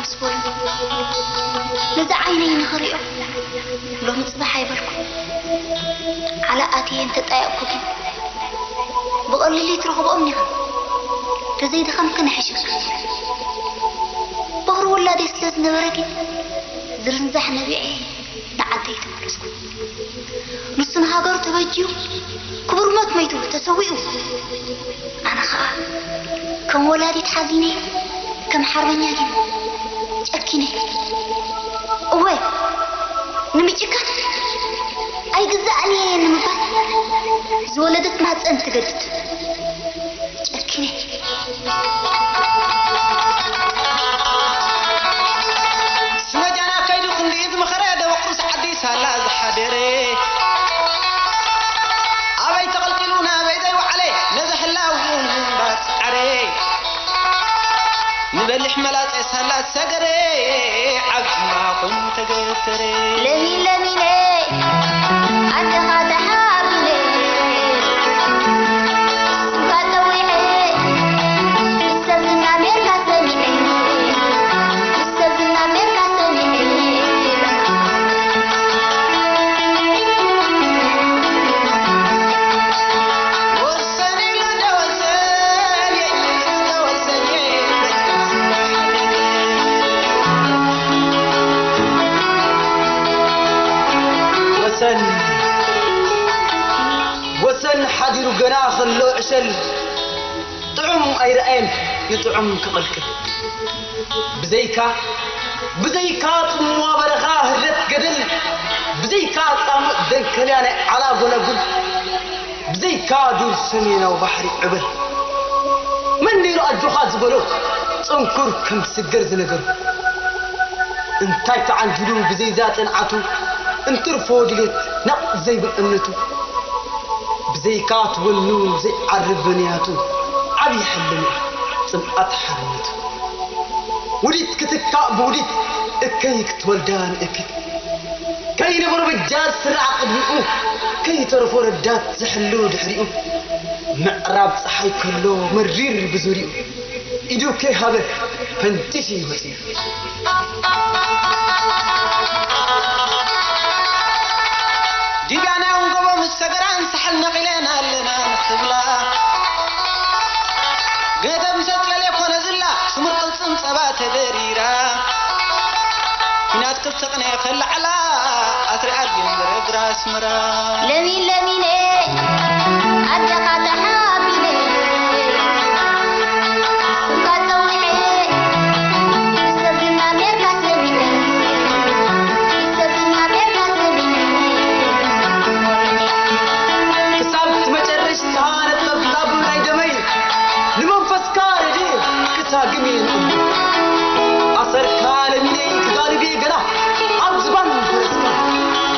ምስ በሉ፣ ነዚ ዓይነይ ንኽሪኦ ሎሚ ጽባሕ ኣይበልኩ። ዓላ ኣትየ እንተጣየቕኩ ግን ብቐሊሉ ኣይትረኽብኦምን ኢኽን። ተዘይደኸምክን ይሕሸኪ። በኹሪ ውላደይ ስለ ዝነበረ ግን ዝርንዛሕ ነቢዐ ንዓደይ ተመለስኩ። ንሱ ንሃገሩ ተበጅዩ ክቡር ሞት መይቱ ተሰዊኡ። ኣነ ኸኣ ከም ወላዲት ሓዚነ፣ ከም ሓርበኛ ግን ጨኪነ። እወ፣ ንምጭካን ኣይግዛእን እየ ንምባል ዝወለደት ማህፀን ትገድድ። ጨኪነ። ስመጃና ከይዱ ክንድኢ ዝመኸረ ደበቑርስ ዓዲ ሳላ ዝሓደረ ኣበይ ተቐልቂሉ ናበይ ዘይወዓለ ነዚ ህላው ምንባር ጻዕረ ንበሊሕ መላጸ ሳላ ዝሰገረ ዓብ ጅማ ኮይኑ ተገተረ። ለሚ ለሚነ ኣደኻ ተሓቢነ ስምካ ጸዊዐ ወሰን ሓዲሩ ገና ከሎ ዕሸል ጥዑም ኣይረኣየን ንጥዑም ክቕልቅል። ብዘይካ ብዘይካ ጽምዋ በረኻ ህረት ገደል፣ ብዘይካ ጻምእ ደንከልያ ናይ ዓላ ጎለጉል፣ ብዘይካ ዱር ሰሜናዊ ባሕሪ ዕበል፣ መን ነይሩ ኣጆኻ ዝበሎ ጽንኩር ከም ስገር ዝነገሩ? እንታይ ተዓንጊሉ ብዘይዛ ጽንዓቱ እንትርፎ ድሌት ናቕ ዘይብል እምነቱ? ብዘይካ ትወኑ ዘይዓርብ በንያቱ ዓብዪ ሕልሚ ጽምኣት ሓርነቱ። ውዲት ክትካእ ብውዲት እከይ ክትወልዳ ንእክት ከይነበሮ በጃር ስራዕ ቅድሚኡ ከይተረፎ ረዳት ዝሕሉ ድሕሪኡ ምዕራብ ፀሓይ ከሎ መሪር ብዙሪኡ ኢዱ ከይሃበ ፈንጢሱ ይወፅእ። ዲብያ ናይ ወንጎቦ ምስ ሰገራን ሳሕል ነቒለን ኣለና ንኽብላ ገደብ ምስ ኣጽለለ ኮነ ዝላ ስሙር ቅልጽም ጸባ ተደሪራ ኲናት ክልተ ቅነ ከለዓላ ኣስሪኣ ድዮም ዝረግራ ኣስመራ። ለሚን ለሚነ ኣደኻ ተሓቢነ ስምካ ጸዊዐ ክሳብ እቲ መጨረሽታ ነጠብጣብ ናይ ደመይ ንመንፈስካ ረድኤ ክሳግም እየ ንቕድም። ኣሰርካ ለሚነይ ክጋልብ እየ ገና ኣብ ዝባን ፈረስካ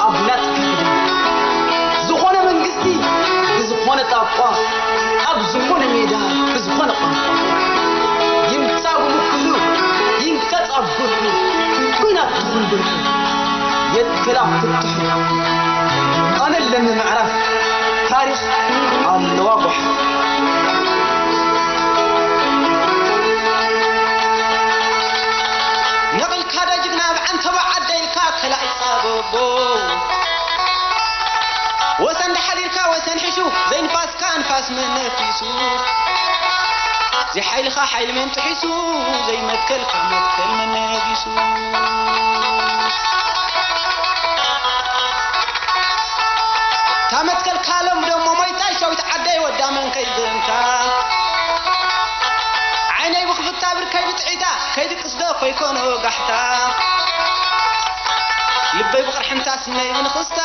ኣብ ናትካ ክድም። ዝኾነ መንግስቲ ብዝኾነ ጣቋ ኣብ ዝኾነ ሜዳ ብዝኾነ ቋንቋ ይምጻ ብምክሉ ይንቀጽ ኣብ ጎድኑ ኲናት ትኹን ብርቱ የትከላ ፍትሑ ኣነ ኣለኒ ምዕራፍ ታሪኽ ኣለዋ ጓሕ። ነቒልካ ዶ ጅግና ብዓንተቦ ዓደ ኢልካ ከላእ ይጻበቦ ወሰን ዳሓሊልካ ወሰን ሒሹ ዘይንፋስካ ንፋስ መን ነፊሱ ዘይሓይልኻ ሓይሊ መን ጥሒሱ ዘይመትከልካ መትከል መን ነጊሱ። ታመትከልካ ሎም ደሞ ሞይታይ ሸዊት ዓደይ ወዳ መን ከይዘንታ ዓይነይ ብኽፍታ ብርከይ ብጥዒታ ከይድቅስ ዶ ኮይኮኖ ጋሕታ ልበይ ብቕርሕንታ ስነይ ብንኽስታ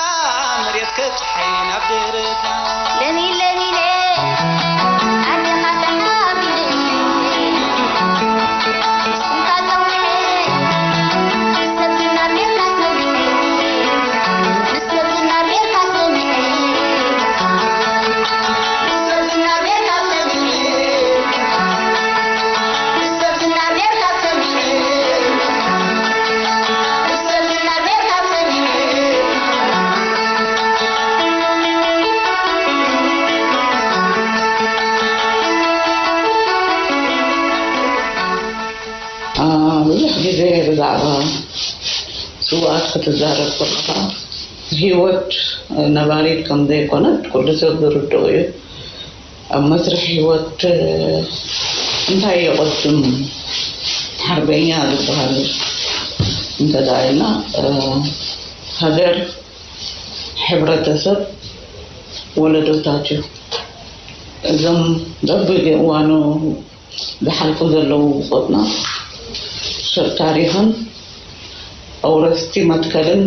መሬት ከብፅሓይ ናብ ደረታ ለሚን ለሚነ ኣዴኻ ተሓቢነ ክትዛረብ ከለኻ፣ ህይወት ነባሪት ከም ዘይኮነት ኩሉ ሰብ ዝርድኦ እዩ። ኣብ መስርሕ ህይወት እንታይ የቐድም ሓርበኛ ዝበሃል እንተ ደኣ ኢልና፣ ሃገር፣ ሕብረተሰብ፣ ወለዶታት እዩ። እዞም በብእዋኑ ዝሓልፉ ዘለዉ ብጾትና ሰብ ታሪኽን ኣውረስቲ መትከልን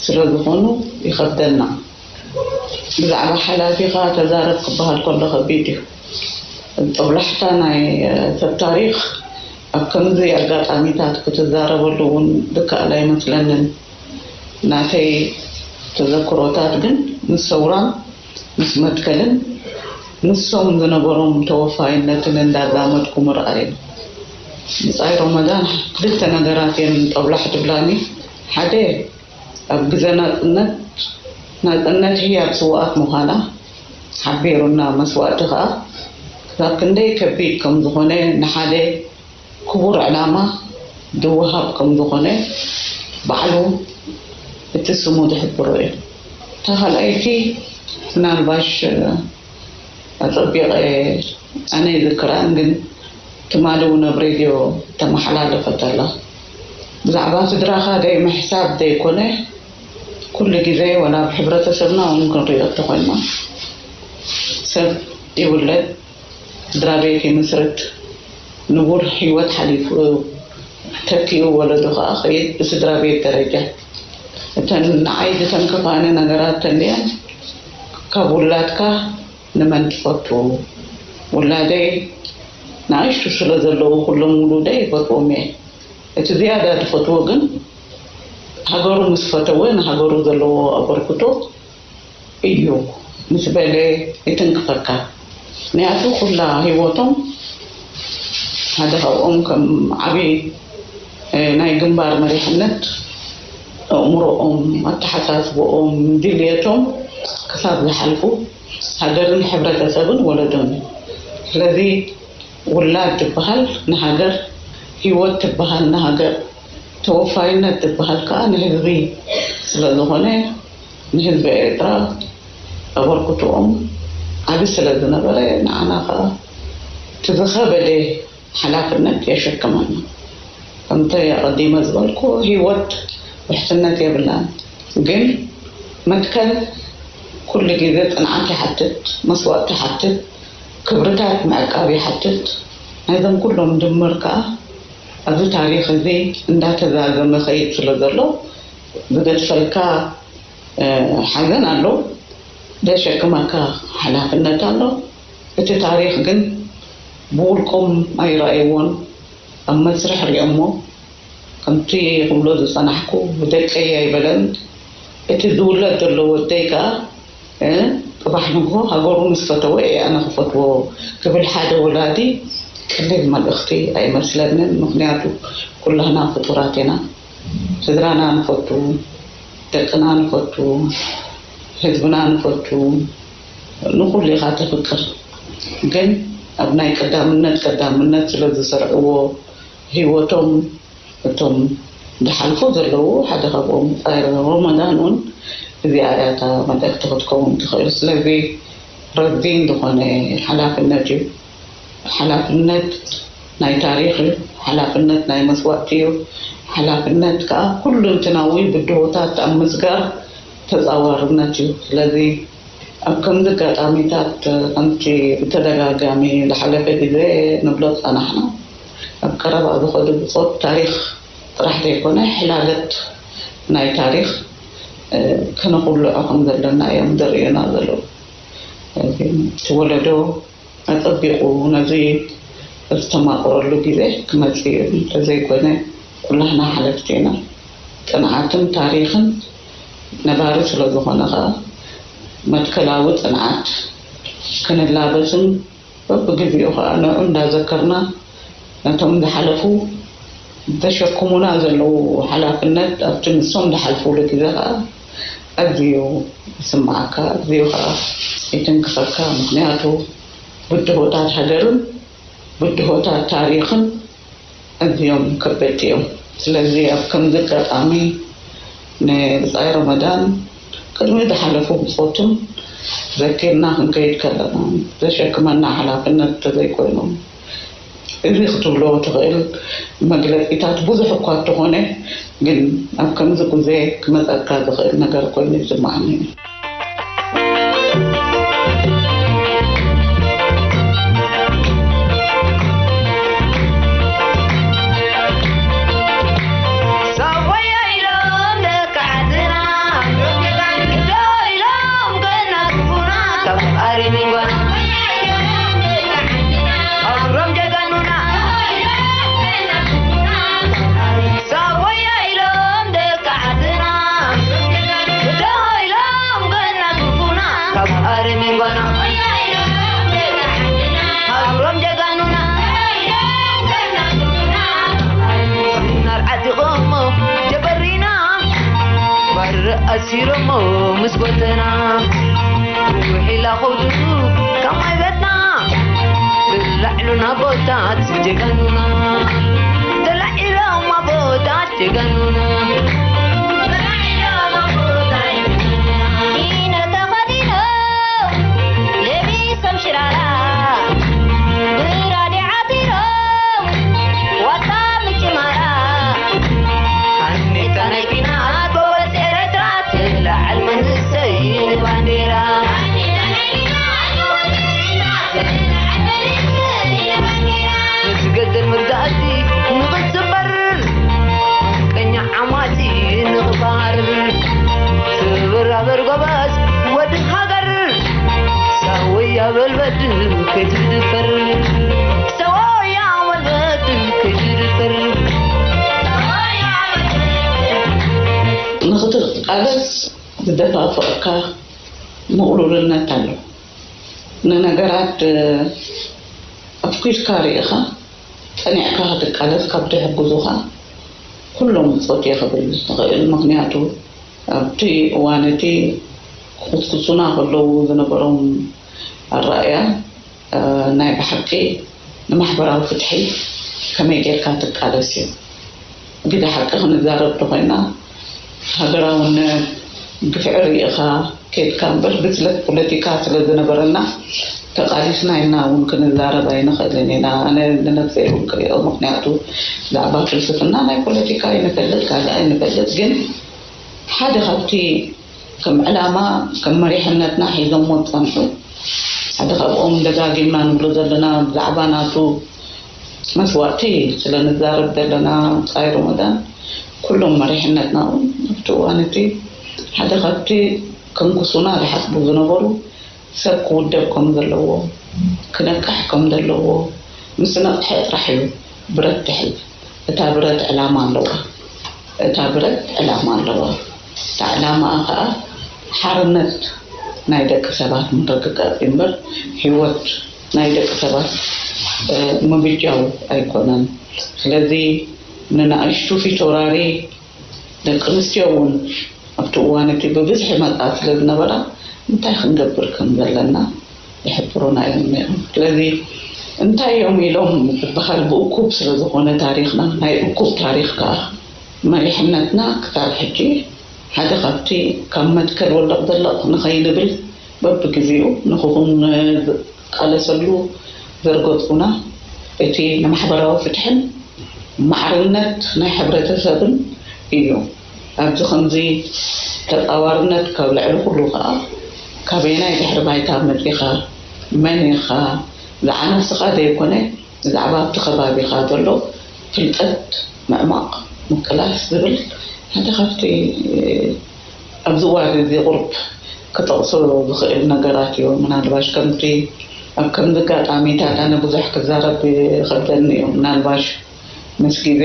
ስለ ዝኾኑ ይኸብደና። ብዛዕባ ሓላፊኻ ተዛረብ ክበሃል ከሎ ከቢድ እዩ። ጦብላሕታ ናይ ሰብ ታሪኽ ኣብ ከምዚ ኣጋጣሚታት ክትዛረበሉ እውን ዝከኣል ኣይመስለንን። ናተይ ተዘክሮታት ግን ምስ ሰውራን ምስ መትከልን ንሶም ዝነበሮም ተወፋይነትን እንዳዛመድኩ ምርኣይ እዩ። ብጻይ ሮመዳን ክልተ ነገራት እየን ጦብላሕ ትብላኒ። ሓደ ኣብ ግዘ ናጽነት፣ ናጽነት ህያብ ስውኣት ምዃና ሓቢሩና፣ መስዋእቲ ከኣ ክሳብ ክንደይ ከቢድ ከም ዝኾነ ንሓደ ክቡር ዕላማ ዝወሃብ ከም ዝኾነ ባዕሉ እቲ ስሙ ዝሕብሮ እዩ። እታ ካልኣይቲ ምናልባሽ ኣጸቢቐ ኣነ ይዝክራን ግን ትማሊ እውን ኣብ ሬድዮ ተመሓላለፈት ኣላ። ብዛዕባ ስድራኻ ደይ ምሕሳብ ዘይኮነ፣ ኩሉ ግዜ ወላ ኣብ ሕብረተሰብና እውን ክንሪኦ እንተኾይና፣ ሰብ ይውለድ፣ ስድራ ቤት ይምስርት፣ ንቡር ህይወት ሓሊፉ ተኪኡ ወለዶ ከዓ ኸይድ ብስድራ ቤት ደረጃ። እተን ንዓይ ዝተንከፋኒ ነገራት ተንዲያን ካብ ውላድካ ንመን ትፈቱ? ውላደይ ንኣሽቱ ስለ ዘለዉ ኩሎም ውሉደይ ይፈትዎም እየ። እቲ ዝያዳ ዝፈትዎ ግን ሃገሩ ምስ ፈተወ ንሃገሩ ዘለዎ ኣበርክቶ እዩ ምስ በለ ይትንክፈካ። ምክንያቱ ኩላ ህይወቶም ሓደ ካብኦም ከም ዓብዪ ናይ ግንባር መሪሕነት ኣእምሮኦም፣ ኣተሓሳስቦኦም፣ ድልየቶም ክሳብ ዝሓልፉ ሃገርን ሕብረተሰብን ወለዶን እዩ። ስለዚ ውላድ ትበሃል ንሃገር፣ ህይወት ትበሃል ንሃገር፣ ተወፋይነት ትበሃል ከዓ ንህዝቢ ስለ ዝኾነ ንህዝቢ ኤርትራ ኣበርክትኦም ዓቢ ስለ ዝነበረ ንዓና ከዓ እቲ ዝኸበደ ሓላፍነት የሸክመና። ከምቲ ኣቐዲመ ዝበልኩ ህይወት ውሕስነት የብላን፣ ግን መትከል ኩሉ ግዜ ጽንዓት ይሓትት፣ መስዋእቲ ይሓትት፣ ክብርታት ምዕቃብ ይሓትት። ናይዞም ኩሎም ድምር ከዓ ኣብዚ ታሪኽ እዚ እንዳተዛዘመ ኸይድ ስለ ዘሎ ዝገድፈልካ ሓዘን ኣሎ፣ ዘሸክመካ ሓላፍነት ኣሎ። እቲ ታሪኽ ግን ብውልቆም ኣይረኣይዎን፣ ኣብ መስርሕ ሪኦሞ ከምቲ ክብሎ ዝጸናሕኩ ብደቀይ ኣይበለን። እቲ ዝውለድ ዘሎ ወደይ ከኣ ጽባሕ ንግሆ ሃገሩ ምስ ፈተወ እየ ኣነ ክፈትዎ ክብል ሓደ ወላዲ ቀሊል መልእኽቲ ኣይመስለንን። ምኽንያቱ ኩላህና ፍጡራት ኢና። ስድራና ንፈቱ፣ ደቅና ንፈቱ፣ ህዝብና ንፈቱ፣ ንኹሉ ኢኻ ተፍቅር። ግን ኣብ ናይ ቀዳምነት ቀዳምነት ስለ ዝሰርዕዎ ህይወቶም እቶም ዝሓልፉ ዘለዉ ሓደ ካብኦም ሮመዳን እውን እዚኣ እያ እታ መልእኽቲ ክትከውን ትኽእል። ስለዚ ረዚን ዝኾነ ሓላፍነት እዩ። ሓላፍነት ናይ ታሪኽ እዩ። ሓላፍነት ናይ መስዋእቲ እዩ። ሓላፍነት ከዓ ኩሉንትናዊ ብድሆታት ኣብ ምስጋር ተፃዋርነት እዩ። ስለዚ ኣብ ከምዚ ኣጋጣሚታት ከምቲ ብተደጋጋሚ ዝሓለፈ ግዜ ንብሎ ዝፀናሕና ኣብ ቀረባ ዝኸዱ ብፆት ታሪኽ ጥራሕ ዘይኮነ ሕላገት ናይ ታሪኽ ከነኹልዖ ከም ዘለና እዮም ዘርእዩና ዘለዉ። እቲ ወለዶ ኣጸቢቑ ነዚ ዝተማቕረሉ ግዜ ክመጽእ እዩ። እንተዘይኮነ ኩላህና ሓለፍቲ ኢና። ጽንዓትን ታሪኽን ነባሪ ስለ ዝኾነ ኸኣ መትከላዊ ጽንዓት ክንላበስን በብግዜኡ ኸኣ ንዑ እንዳዘከርና ነቶም ዝሓለፉ ዘሸክሙና ዘለዉ ሓላፍነት ኣብቲ ንሶም ዝሓልፉሉ ግዜ ኸኣ ኣዝዩ ይስምዓካ፣ ኣዝዩ ኸኣ ይትንክፈካ። ምኽንያቱ ብድሆታት ሃገርን ብድሆታት ታሪኽን ኣዝዮም ከበድቲ እዮም። ስለዚ ኣብ ከምዚ ኣጋጣሚ ንብጻይ ረመዳን ቅድሚ ዝሓለፉ ብጾቱን ዘኪርና ክንከይድ ከለና ዘሸክመና ሓላፍነት ተዘይኮይኑ፣ እዚ ክትብሎ ትኽእል መግለጺታት ብዙሕ እኳ እንተኾነ፣ ግን ኣብ ከምዚ ግዜ ክመጸካ ዝኽእል ነገር ኮይኑ ይስምዓኒ እዩ። ኣሲሮሞ ምስ ጎተና፣ ውሒላ ኸውዱ ካብ ማይበትና፣ ዝለዕሉና ቦታት ጀጋኑና፣ ተላዒሎም ኣቦታት ጀጋኑና። ንኽትቃለስ ዝደፋፍቕካ ምቕሉልነት ኣሎ። ንነገራት ኣፍኲስካ ርኢኻ ጸኒዕካ ክትቃለስ ካብ ዝሕግዙኻ ኩሎም ብጾት እየ ክብል ዝኽእል። ምኽንያቱ ኣብቲ እዋን እቲ ክኹስኩሱና ከለዉ ዝነበሮም ኣረኣእያ፣ እ፣ ናይ ብሓቂ ንማሕበራዊ ፍትሒ ከመይ ጌርካ ትቃለስ እዩ። ግደ ሓቂ ክንዛረብ እንተኾይና፣ ሃገራውነት ግፍዒ ርኢኻ ኬድካ እምበር፣ ብስለት ፖለቲካ ስለ ዝነበረና፣ ተቓሊስና ኢልና እውን ክንዛረብ ኣይንኽእልን ኢና። ኣነ ንነብሰይ እውን ክሪኦ፣ ምኽንያቱ ብዛዕባ ፍልስፍና ናይ ፖለቲካ ኣይንፈልጥ፣ ካልእ ኣይንፈልጥ። ግን ሓደ ካብቲ ከም ዕላማ፣ ከም መሪሕነትና ሒዞሞ ዝጸንሑ፣ ሓደ ካብኦም ደጋጊምና ንብሎ ዘለና ብዛዕባ ናቱ መስዋእቲ ስለ ንዛረብ ዘለና፣ ብጻይ ሮመዳን፣ ኩሎም መሪሕነትና እውን ኣብቲ እዋን እቲ ሓደ ካብቲ ከንክሱና ዝሓስቡ ዝነበሩ፣ ሰብ ክውደብ ከም ዘለዎ፣ ክነቅሕ ከም ዘለዎ፣ ምስ ነቕሐ ጥራሕ እዩ ብረት ትሕዝ። እታ ብረት ዕላማ ኣለዋ። እታ ብረት ዕላማ ኣለዋ። እታ ዕላማኣ ኸኣ ሓርነት ናይ ደቂ ሰባት ምርግጋጽ እምበር፣ ህይወት ናይ ደቂ ሰባት፣ እ፣ ምብጃው ኣይኮነን። ስለዚ ንናእሽቱ ፊት ወራሪ ደቂ ኣንስትዮ እውን ኣብቲ እዋን እቲ ብብዝሒ መጻ ስለ ዝነበራ፣ እንታይ ክንገብር ከም ዘለና ይሕብሩና እዮም ነይሮም። ስለዚ እንታይ እዮም ኢሎም ዝበሃል ብእኩብ ስለ ዝኾነ ታሪኽና፣ ናይ እኩብ ታሪኽ ከኣ መሪሕነትና ክሳብ ሕጂ ሓደ ካብቲ ካብ መትከል ወለቕ ዘለቕ ንኸይንብል በብግዜኡ ንኽኹን ዝቃለሰሉ ዘርገጹና እቲ ንማሕበራዊ ፍትሕን ማዕርነት ናይ ሕብረተሰብን እዩ። ኣብዚ ከምዚ ተጻዋርነት ካብ ልዕሊ ኩሉ ከኣ ካበየናይ ድሕሪ ባይታ መጺኻ፣ መን ኢኻ፣ ዝዓነስኻ ዘይኮነ ብዛዕባ ኣብቲ ከባቢኻ ዘሎ ፍልጠት ምዕማቕ፣ ምቅላስ ዝብል ሓደ ካብቲ ኣብዚ እዋን እዚ ቁሩብ ክጠቕሶ ዝኽእል ነገራት እዩ። ምናልባሽ ከምቲ ኣብ ከምዚ ኣጋጣሚታት ኣነ ብዙሕ ክዛረብ ይኸብደኒ እዩ። ምናልባሽ ምስ ግዜ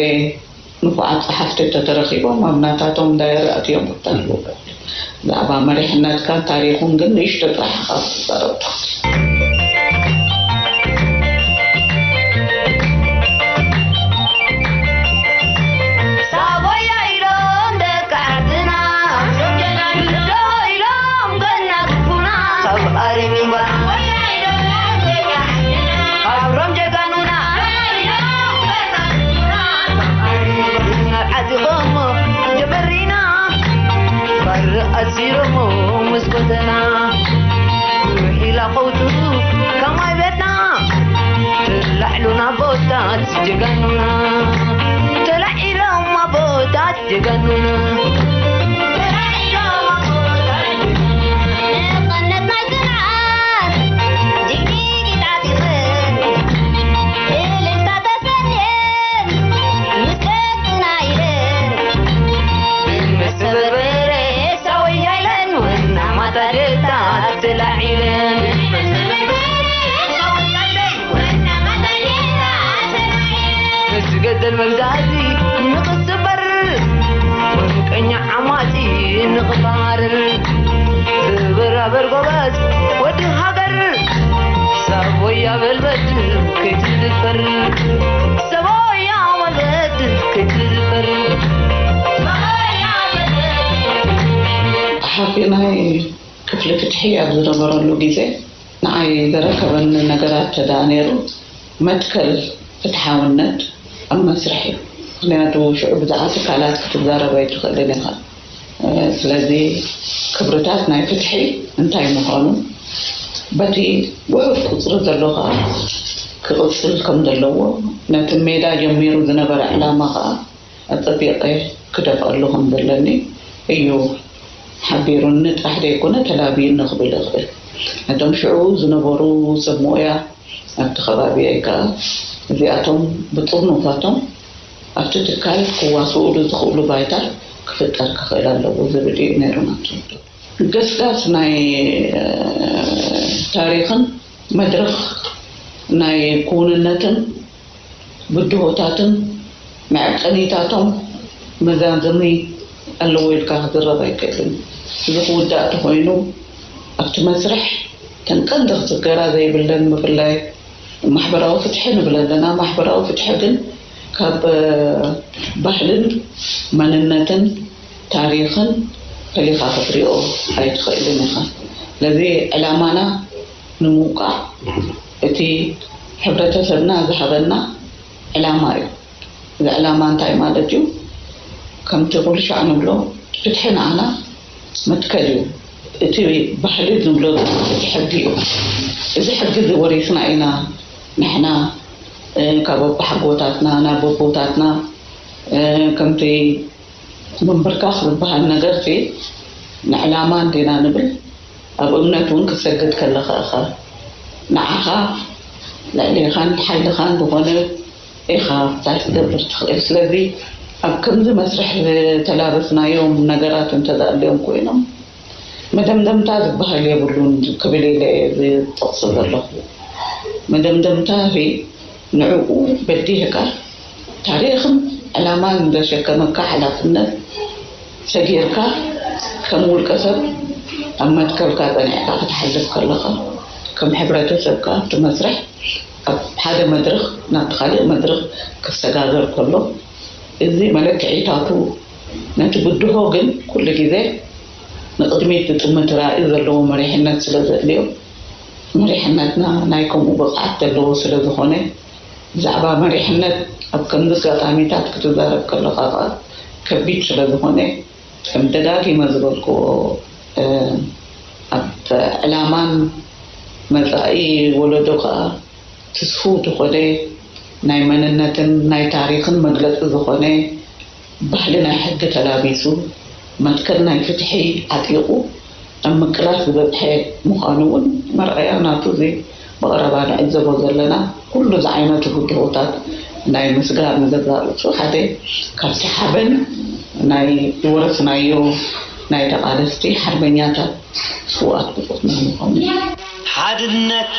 ንፉዓት ጸሓፍቲ እንተተረኺቦም ኣብ ናታቶም ዳይረ ኣትዮም ክተርፉ። ብዛዕባ መሪሕነትካን ታሪኹን ግን ንእሽቶ ጥራሕ ኢኻ ክትዛረብ ትኽእል። ሲሮሞ ምስ ጎተና ውሒላ ቆውቱ ከማይ ቤትና ትላዕሉና ቦታት ጀጋኑና ተላዒሎም ኣቦታት ጀጋኑና ተላዒሎም ኣቦታት ጀጋኑና። ንቕነት ናይ ጽንዓት ጅግጅጊታት ይኽእል እልልታ ተሰንየን ምስ ደቅና ኢለን መሰበርበረ ሳወያ ኢለን ወና ማታ ደታ ተላዒለን ንዝገደል መግዛእቲ ንኽስበር ወርቀኛ ዓማጺ ንኽባር ክብር ኣበር ጎበዝ ወዲ ሃገር ሰቦያ በልበድ ከይትዝፈር ሰቦያ በልበድ ከይትዝፈር ሓፊናይ ክፍሊ ፍትሒ ኣብ ዝነበረሉ ግዜ ንዓይ ዘረከበኒ ነገራት ተደኣ ነይሩ፣ መትከል ፍትሓውነት ኣብ መስርሕ እዩ። ምኽንያቱ ሽዑ ብዛዕባ ትካላት ክትዛረብ ኣይትኽእልን ኢኻ። ስለዚ ክብርታት ናይ ፍትሒ እንታይ ምዃኑ በቲ ውሑድ ቁፅሪ ዘሎ ከዓ ክቕፅል ከም ዘለዎ ነቲ ሜዳ ጀሚሩ ዝነበረ ዕላማ ከዓ ኣጸቢቐ ክደፍኣሉ ከም ዘለኒ እዩ ሓቢሩኒ ጥራሕ ዘይኮነ ተላብዩኒ ክብል እኽእል። ነቶም ሽዑ ዝነበሩ ሰብ ሞያ ኣብቲ ከባቢየይ ከኣ እዚኣቶም ብጥርኑፋቶም ኣብቲ ትካል ክዋስኡሉ ዝኽእሉ ባይታ ክፍጠር ክኽእል ኣለዎ ዝብል እዩ ነይሩ ናቶም። ገስጋስ ናይ ታሪኽን መድረኽ ናይ ክውንነትን ብድሆታትን መዐቀኒታቶም መዛዘሚ ኣለዎ ኢልካ ክዝረብ ኣይክእልን። እዚ ክውዳእ ተኾይኑ ኣብቲ መስርሕ እተን ቀንዲ ክዝገራ ዘይብለን ብፍላይ ማሕበራዊ ፍትሒ ንብል ኣለና። ማሕበራዊ ፍትሒ ግን ካብ ባህልን መንነትን ታሪኽን ፈሊኻ ክትሪኦ ኣይትኽእልን ኢኻ። ስለዚ ዕላማና ንምውቃዕ እቲ ሕብረተሰብና ዝሃበና ዕላማ እዩ። እዚ ዕላማ እንታይ ማለት እዩ? ከምቲ ኩልሻዕ ንብሎ ፍትሒ ንዓና መትከል እዩ። እቲ ባህሊ ንብሎ እቲ ሕጊ እዩ። እዚ ሕጊ እዚ ወሪስና ኢና ንሕና ካብ ኣቦሓጎታትና ናብ ኣቦታትና ከምቲ ምንብርካኽ ዝበሃል ነገር ሲ ንዕላማ እንዲና ንብል ኣብ እምነት እውን ክትሰግድ ከለኻ ኢኻ ንዓኻ ልዕሌኻን ሓይልኻን ዝኾነ ኢኻ እንታይ ክትገብር ትኽእል። ስለዚ ኣብ ከምዚ መስርሕ ዝተላበስናዮም ነገራት እንተዳልዮም ኮይኖም መደምደምታ ዝበሃል የብሉን ክብል ኢለ ዝጠቕሶ ዘለኹ። መደምደምታ ንዕኡ በዲህካ ታሪኽን ዕላማን ዘሸከመካ ሓላፍነት ሰጊርካ ከም ውልቀ ሰብ ኣብ መትከልካ ጸኒዕካ ክትሓልፍ ከለኻ ከም ሕብረተሰብካ እቲ መስርሕ ካብ ሓደ መድረኽ ናብ ካልእ መድረኽ ክሰጋገር ከሎ እዚ መለክዒታቱ ነቲ ብድሆ ግን ኩሉ ግዜ ንቕድሚት ዝጥምት ራኢ ዘለዎ መሪሕነት ስለ ዘድልዮ መሪሕነትና ናይ ከምኡ ብቕዓት ዘለዎ ስለ ዝኾነ ብዛዕባ መሪሕነት ኣብ ከምዚ ኣጋጣሚታት ክትዛረብ ከለኻ ከዓ ከቢድ ስለ ዝኾነ ከም ደጋጊመ ዝበልክዎ ኣብ ዕላማን መፃኢ ወለዶ ከዓ ትስፉው ዝኾነ ናይ መንነትን ናይ ታሪኽን መግለፂ ዝኾነ ባህሊ ናይ ሕጊ ተላቢሱ መትከል ናይ ፍትሒ ዓጢቑ ኣብ ምቅላስ ዝበፅሐ ምዃኑ እውን መርኣያ ናቱ እዚ ብቐረባ ንዕዘቦ ዘለና ኩሉ ዝዓይነቱ ብድሆታት ናይ ምስጋር ንገዛእ ርእሱ ሓደ ካብቲ ሓበን ናይ ዝወረስናዮ ናይ ተቓለስቲ ሓርበኛታት ስውኣት ብጾትና ምዃኑ እዩ። ሓድነት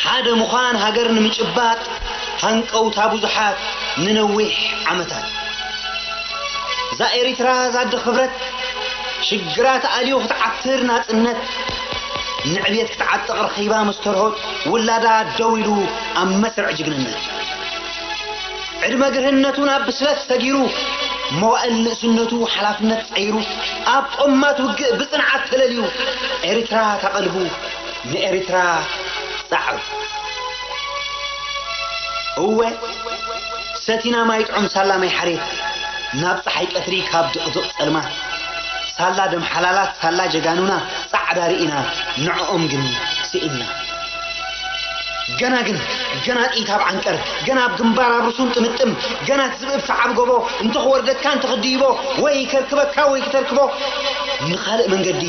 ሓደ ምዃን ሃገር ንምጭባጥ ሃንቀውታ ብዙሓት ንነዊሕ ዓመታት እዛ ኤሪትራ ዛዲ ክብረት ሽግራት ኣልዮ ክትዓትር ናጽነት ንዕብየት ክትዓጥቕ ረኺባ ምስ ተርሆት ውላዳ ደው ኢሉ ኣብ መስርዕ ጅግንነት ዕድመ ግርህነቱ ናብ ብስለት ሰጊሩ መዋእል ንእስነቱ ሓላፍነት ጸይሩ ኣብ ጦማት ውግእ ብጽንዓት ተለልዩ ኤሪትራ ታቐልቡ ንኤሪትራ ጻዕሩ እወ ሰቲና ማይ ጥዑም ሳላ ማይ ሓሬት ናብ ጸሓይ ቀትሪ ካብ ድቕድቕ ጸልማት ሳላ ደም ሓላላት፣ ሳላ ጀጋኑና ጻዕዳ ርኢና፣ ንዕኦም ግን ስኢንና። ገና ግን፣ ገና ጥይት ኣብ ዓንቀር፣ ገና ኣብ ግንባር ኣብ ርሱን ጥምጥም፣ ገና እቲ ዝብኢ ኣብ ሰዓብ ጎቦ፣ እንተ ክወርደካ እንተ ክድይቦ፣ ወይ ከርክበካ ወይ ክተርክቦ፣ ንኻልእ መንገዲ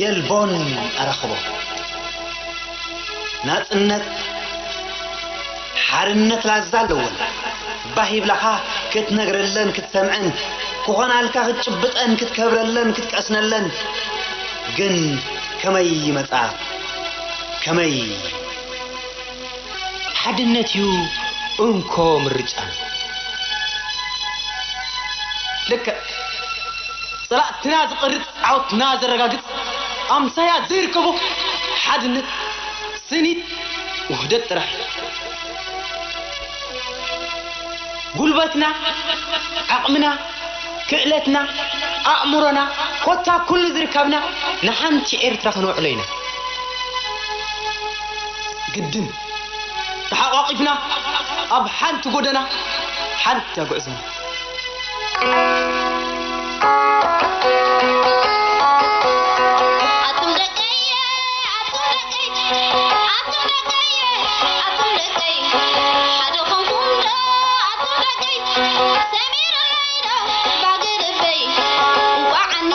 የልቦን ኣራኽቦ። ናጽነት ሓርነት ላዛ ኣለወን። ባህ ይብላኻ ክትነግረለን ክትሰምዐን፣ ክኾናልካ ክትጭብጠን ክትከብረለን ክትቀስነለን። ግን ከመይ ይመጻ? ከመይ? ሓድነት እዩ እንኮ ምርጫና። ልክዕ ጸላእትና ዝቐርጽ፣ ዓወትና ዘረጋግጽ፣ ኣምሳያ ዘይርከቦ ሓድነት፣ ስኒት፣ ውህደት ጥራሕ። ጉልበትና፣ ዓቕምና፣ ክእለትና፣ ኣእምሮና፣ ኮታ ኩሉ ዝርከብና ንሓንቲ ኤርትራ ከነውዕሎ ኢና። ግድን ተሓቋቒፍና ኣብ ሓንቲ ጎደና ሓንቲ ኣጉዕዞና። ኣቱም ደቀየ፣ ኣቱም ደቀይ፣ ኣቱም ደቀየ፣ ኣቱም ደቀይ፣ ሓደ ኾንኩም ዶ ኣቱም ደቀይ? ሰሚርለይ ዶ ባህጊ ልበይ? እንቋዓኒ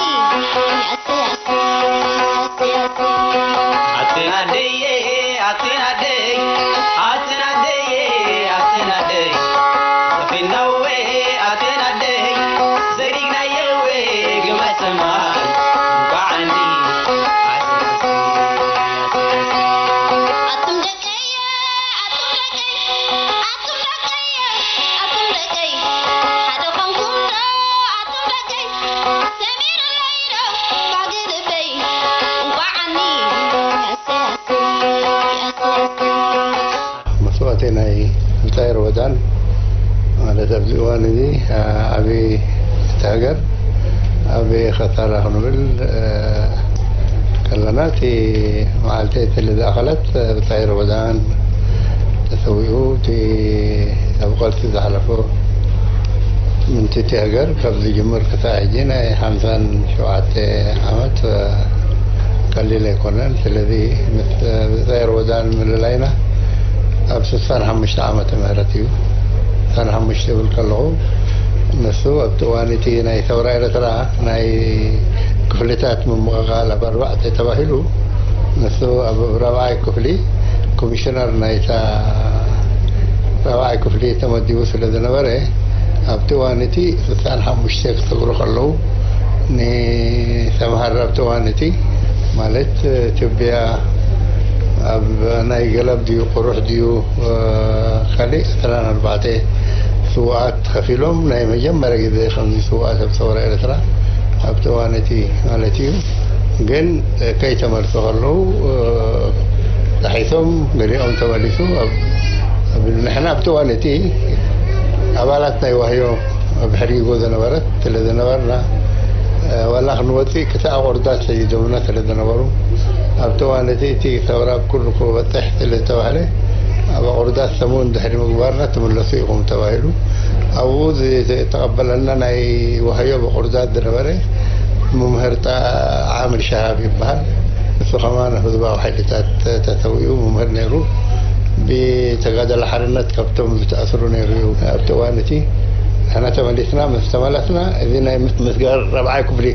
ኣሰይ ኣሰይ ኣሰይ ኣሰይ። ኣትን ኣደየ፣ ኣትን ኣደይ፣ ኣትን ኣደየ፣ ኣትን ኣደይ። ሰፊናወ፣ ኣትን ኣደይ። ዘሪግናየወ ግማይ ሰማይ። እንቋዓኒ ኣሰይ ኣሰይ ኣሰይ ኣሰይ። ኣቱም ደቀየ፣ ኣቱም ደቀይ፣ ኣቱም ደቀየ፣ ኣቱም ደቀይ። ሓደ ኾንኩም ዶ ኣቱም ደቀይ? ሰሚርለይ ዶ ባህጊ ልበይ? እንቋዓኒ ኣሰይ ኣሰይ ኣሰይ ኣሰይ። መስዋእቲ ናይ ብጻይ ሮመዳን ማለት ኣብዚ እዋን እዚ፣ አ፣ ዓቢ እቲ ሃገር ዓቢ ኸሳራ ክንብል፣ አ፣ ከለና፣ እቲ መዓልቲ እቲ ልደ ኣኻላት ብጻይ ሮመዳን ተሰዊኡ፣ እቲ ኣብ ቃልሲ ዝሓለፎ ምእንቲ እቲ ሃገር ካብ ዝጅምር ክሳዕ ሕጂ ናይ ሓምሳን ሸውዓተ ዓመት፣ አ፣ ቀሊል ኣይኮነን። ስለዚ ምስ ብጻይ ሮመዳን ምልላይና ኣብ ስሳን ሓሙሽተ ዓመተ ምህረት እዩ። ስሳን ሓሙሽተ እብል ከለኹ፣ ንሱ ኣብቲ እዋን እቲ ናይ ሰውራ ኤርትራ ናይ ክፍልታት ምምቕቓል ኣብ ኣርባዕተ ተባሂሉ፣ ንሱ ኣብ ራብዓይ ክፍሊ ኮሚሽነር ናይታ ራብዓይ ክፍሊ ተመዲቡ ስለ ዝነበረ፣ ኣብቲ እዋን እቲ ስሳን ሓሙሽተ ክሰግሩ ከለዉ፣ ንሰምሃር ኣብቲ እዋን እቲ፣ ማለት፣ ትብያ ኣብ ናይ ገለብ ድዩ፣ ቁሩሕ ድዩ፣ እ፣ ካልእ ዕስራን ኣርባዕተ ስውኣት ከፊሎም፣ ናይ መጀመርያ ግዜ ከምዚ ስውኣት ኣብ ሰውራ ኤርትራ ኣብቲ እዋን እቲ ማለት እዩ። ግን ከይተመልሱ ከለዉ፣ እ፣ ጣሒሶም፣ ገሊኦም ተመሊሱ። ኣብ፣ ኣብ፣ ንሕና ኣብቲ እዋን እቲ ኣባላት ናይ ዋህዮ ኣብ ሕርጊጎ ዝነበረት ስለ ዝነበርና፣ እ፣ ዋላ ክንወጽእ ክሳዕ ኣቑርዳት ሰዲዶምና ስለ ዝነበሩ፣ ኣብቲ እዋን እቲ፣ እቲ ሰውራ ኣብ ኩሉ ክበጽሕ ስለ ዝተባህለ፣ ኣብ ኣቑርዳት ሰሙን ድሕሪ ምግባርና ትምለሱ ኢኹም ተባሂሉ። ኣብኡ ዝተቐበለና ናይ ዋህዮ በቑርዳት ዝነበረ መምህር ጣ-፣ ዓምር ሸሃብ ይበሃል። እሱ ከማን ህዝባዊ ሓይልታት ተሰዊኡ መምህር ነይሩ። ብተጋደላ ሓርነት ካብቶም ዝተኣስሩ ነይሩ እዩ። ኣብቲ እዋን እቲ ንሕና ተመሊስና፣ ምስ ተመለስና፣ እዚ ናይ ምስ-፣ ምስጋር ራብዓይ ክፍሊ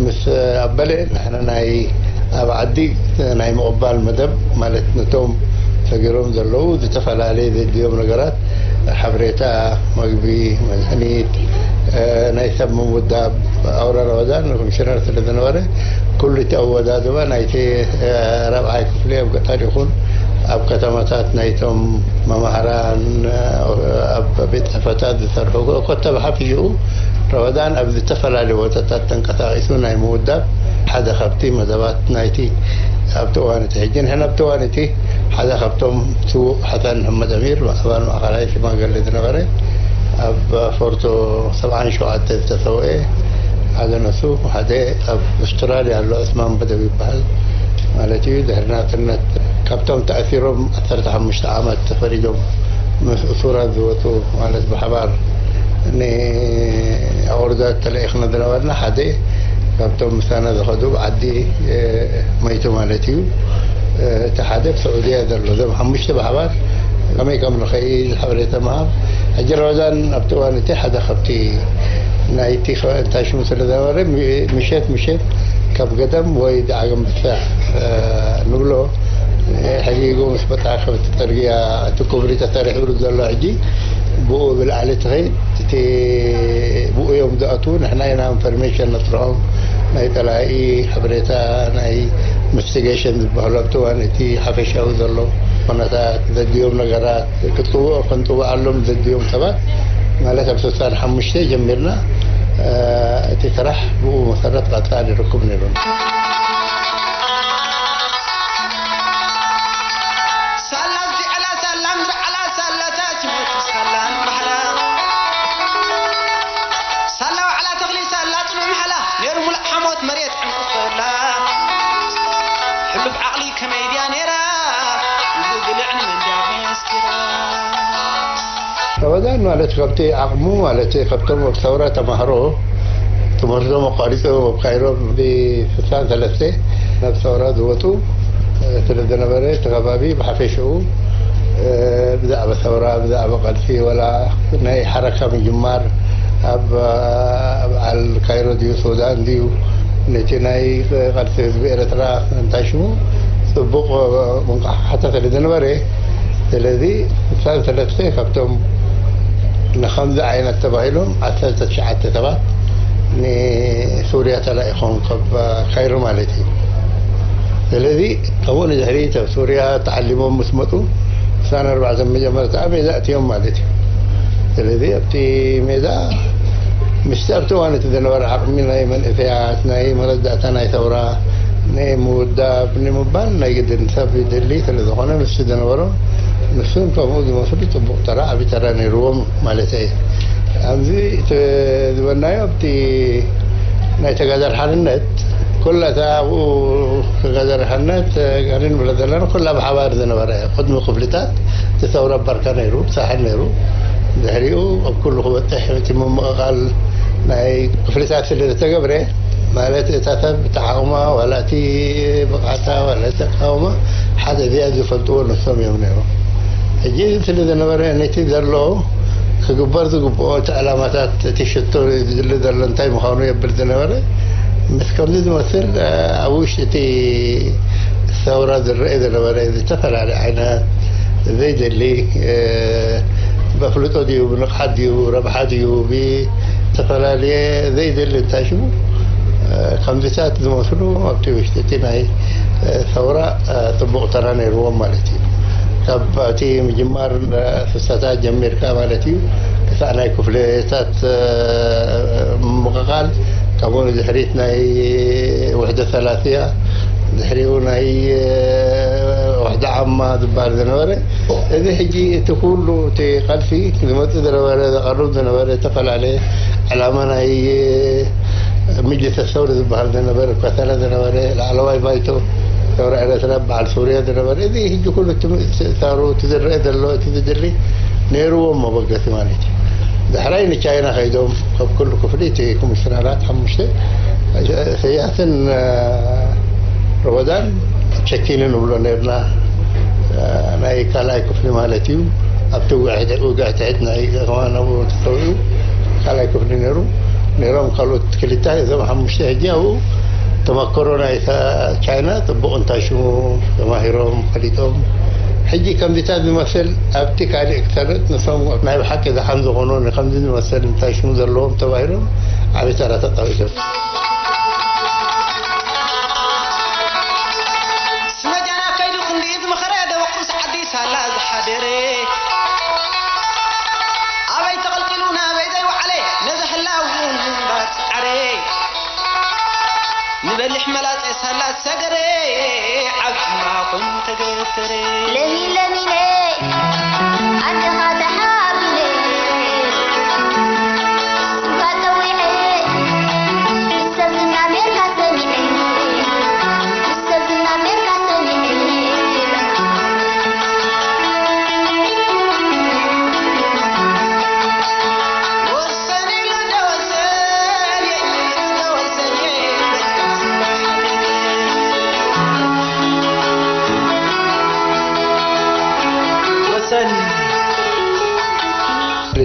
ምስ ኣበለ፣ ንሕና ናይ ኣብ ዓዲ ናይ ምቕባል መደብ፣ ማለት ነቶም ሰጊሮም ዘለዉ ዝተፈላለየ ዘድልዮም ነገራት፣ ሓበሬታ፣ መግቢ፣ መድሃኒት፣ እ፣ ናይ ሰብ ምውዳብ፣ ኣውራ ረመዳን ኮሚሽነር ስለ ዝነበረ፣ ኩሉ እቲ ኣወዳድባ ናይቲ፣ እ፣ ራብዓይ ክፍሊ ኣብ ገጠር ይኹን ኣብ ከተማታት ናይቶም መማህራን፣ እ፣ ኣብ ቤት ጽሕፈታት ዝሰርሑ፣ ኮ-፣ ኮተብ ሓፊሽኡ ረመዳን ኣብ ዝተፈላለዩ ቦታታት ተንቀሳቒሱ ናይ ምውዳብ ሓደ ካብቲ መደባት ናይቲ ኣብቲ እዋን እቲ፣ ሕጂ ንሕና ኣብቲ እዋን እቲ ሓደ ካብቶም ስዉእ ሓሰን መሐመድ ኣሚር፣ ኣባል ማእኸላይ ሽማግለ ዝነበረ፣ ኣብ ፎርቶ ሰብዓን ሸውዓተ ዝተሰውኤ ሓደ ነሱ፣ ሓደ ኣብ ኣውስትራልያ ኣሎ፣ ዑስማን በደው ይበሃል ማለት እዩ። ድሕሪ ናጽነት ካብቶም ተኣሲሮም ዓሰርተ ሓሙሽተ ዓመት ተፈሪዶም ምስ እሱራት ዝወጹ ማለት ብሓባር ንኣቑርዳት ተለኢኽና ዝነበርና ሓደ ካብቶም ምሳና ዝኸዱ ብዓዲ መይቱ ማለት እዩ። እቲ ሓደ ኣብ ስዑድያ ዘሎ፣ እዞም ሓሙሽተ ብሓባር ከመይ ከም ንኸይድ ሓበሬታ ምሃብ። ሕጂ ረመዳን ኣብቲ እዋን እቲ ሓደ ካብቲ ናይቲ እንታይ ሽሙ ስለ ዝነበረ፣ ምሸት ምሸት ካብ ገደም ወይ ዳዕገ ኣንበሳ ንብሎ ሕጊጉ ምስ በጣ ካብቲ ጽርግያ እቲ ኩብሪ ተሰሪሑ ዘሎ ሕጂ ብኡ ብላዕሊ ትኸይድ እቲ ብኡ እዮም ዝኣትዉ። ንሕና ኢና ኢንፎርሜሽን ነጥርሖም፣ ናይ ጸላኢ ሓበሬታ፣ ናይ ኢንቨስቲጌሽን ዝበሃሉ ኣብቲ እዋን እቲ ሓፈሻዊ ዘሎ ኩነታት ዘድልዮም ነገራት ክጥውኦ ክንጥውዓሎም ዘድልዮም ሰባት ማለት ኣብ ስሳን ሓሙሽተ ጀሚርና እቲ ስራሕ ብኡ መሰረት ቀጻሊ ይረክብ ነይሩ። ሳላ ዝዓላ ሳላ ንዝዓላ ሳላታት ይሞቱ ሳላ ንባህላ ሳላ ዋዕላ ተኽሊ ሳላ ጽኑዕ ምሓላ ነይሩ ሙሉእ ሓሞት መሬት ዕንቁፈላ ሕሉፍ ዓቕሊ ከመይ ድያ ነይራ ብግልዕን መንድያ መስኪራ። ረመዳን ማለት ካብቲ ዓቕሙ ማለት ካብቶም ኣብ ሰውራ ተማህሮ ትምህርቶም ኣቋሪጾም ኣብ ካይሮ ብ ስሳን ሰለስተ ናብ ሰውራ ዝወጹ ስለ ዝነበረ እቲ ከባቢ ብሓፈሽኡ ብዛዕባ ሰውራ ብዛዕባ ቃልሲ ወላ ናይ ሓረካ ምጅማር ኣብ በዓል ካይሮ ድዩ ሱዳን ድዩ ነቲ ናይ ቃልሲ ህዝቢ ኤርትራ እንታይ ሽሙ ጽቡቕ ምንቃሕሓታ ስለ ዝነበረ ስለዚ ስሳን ሰለስተ ካብቶም ንኸምዚ ዓይነት ተባሂሎም ዓሰርተ ትሽዓተ ሰባት ንሱርያ ተላኢኾም ካብ ካይሮ ማለት እዩ። ስለዚ ካብኡ ንድሕሪት ኣብ ሱርያ ተዓሊሞም ምስ መፁ ስሳን ኣርባዕተ መጀመርታ ሜዳ ኣትዮም ማለት እዩ። ስለዚ ኣብቲ ሜዳ ምስቲ ኣብቲ እዋን እቲ ዝነበረ ዓቕሚ ናይ መንእሰያት ናይ መረዳእታ ናይ ሰውራ ናይ ምውዳብ ንምባል ናይ ግድን ሰብ ይደሊ ስለ ዝኾነ ምስቲ ዝነበሮም ንሱን ከምኡ ዝመስሉ ፅቡቕ ተራ ዓብዪ ተራ ነይርዎም ማለት እዩ። ኣብዚ ዝበናዮ ኣብቲ ናይ ተጋደር ሓርነት ኩላ እታ ኣብኡ ተጋደር ሓርነት ጋር ንብለ ዘለና ኩላ ብሓባር ዝነበረ ቅድሚ ክፍልታት እቲ ሰውራ ባርካ ነይሩ ሳሕል ነይሩ። ድሕሪኡ ኣብ ኩሉ ክበፅሕ እቲ ምምቕቓል ናይ ክፍልታት ስለ ዝተገብረ ማለት እታ ሰብ እቲ ዓቕማ ዋላ እቲ ብቕዓታ ዋላ እቲ ኣቃውማ ሓደ እዚኣ ዝፈልጥዎ ንሶም እዮም ነይሮም። ሕጂ እዚ ስለ ዝነበረ ነቲ ዘሎ ክግበር ዝግብኦ እቲ ዕላማታት እቲ ሽቶ ዝድሊ ዘሎ እንታይ ምዃኑ የብል ዝነበረ ምስ ከምዚ ዝመስል ኣብ ውሽጢ እቲ ሰውራ ዝረአ ዝነበረ ዝተፈላለየ ዓይነት ዘይደሊ ብኣፍልጦ ድዩ ብንቕሓት ድዩ ረብሓ ድዩ ብዝተፈላለየ ዘይደሊ እንታይ ሽሙ ከምዚታት ዝመስሉ ኣብቲ ውሽጢ እቲ ናይ ሰውራ ፅቡቕ ተራ ነይርዎም ማለት እዩ። ካብ እቲ ምጅማር ፍሰታት ጀሚርካ ማለት እዩ ክሳዕ ናይ ክፍለታት ምምቕቓል ካብኡ ንድሕሪት ናይ ውሕደ ሰላስያ ድሕሪኡ ናይ ውሕደ ዓማ ዝበሃል ዝነበረ እዚ ሕጂ እቲ ኩሉ እቲ ቃልሲ ዝመፅእ ዝነበረ ዘቐርብ ዝነበረ ዝተፈላለየ ዕላማ ናይ ምጅልስ ሰውሪ ዝበሃል ዝነበረ ከተለ ዝነበረ ላዕለዋይ ባይቶ ሰውራ ኤረትራ በዓል ሱርያ ዝነበረ እዚ ሕጂ ኩሉ እቲ ምእሳሩ እቲ ዝረአ ዘሎ እቲ ዝድሊ ነይርዎም መበገሲ ማለት እዩ። ዳሕራይ ንቻይና ከይዶም ካብ ኩሉ ክፍሊ እቲ ኮሚሽነራት ሓሙሽተ ኢሳያስን ሮቦዳን ቸኪኒ ንብሎ ነርና ናይ ካልኣይ ክፍሊ ማለት እዩ። ኣብቲ ውግዕ ትሕት ናይ ከተማ ናብኡ ተሰዊኡ ካልኣይ ክፍሊ ነይሩ ነይሮም ካልኦት ክልተ እዞም ሓሙሽተ ሕጂ ኣብኡ ተመክሮ ናይ ቻይና ፅቡቕ እንታይ ሽሙ ተማሂሮም ፈሊጦም ሕጂ ከምዚታት ዝመስል ኣብቲ ካልእ ክሰርጥ ንሶም ናይ ብሓቂ ዝሓን ዝኾኑ ንከምዚ ዝመስል እንታይ ሽሙ ዘለዎም ተባሂሎም ዓብዪ ተራ ተፃዊቶም። ስመጃና ከይዱ ክንዲ ዝመኸረ ደበቁ ሰዓዲ ሳላ ዝሓደረ ኣበይ ተቐልቂሉ ናበይ ዘይወዓለ ነዚ ህላው እውን ምንባር ፃዕረ ንበሊሕ መላፀ ሳላ ዝሰገረ ዓብማ ኮይኑ ተገተረ ለሚ ለሚነ ኣደኻ ተሓቢነ ስንኳ ፀዊዐ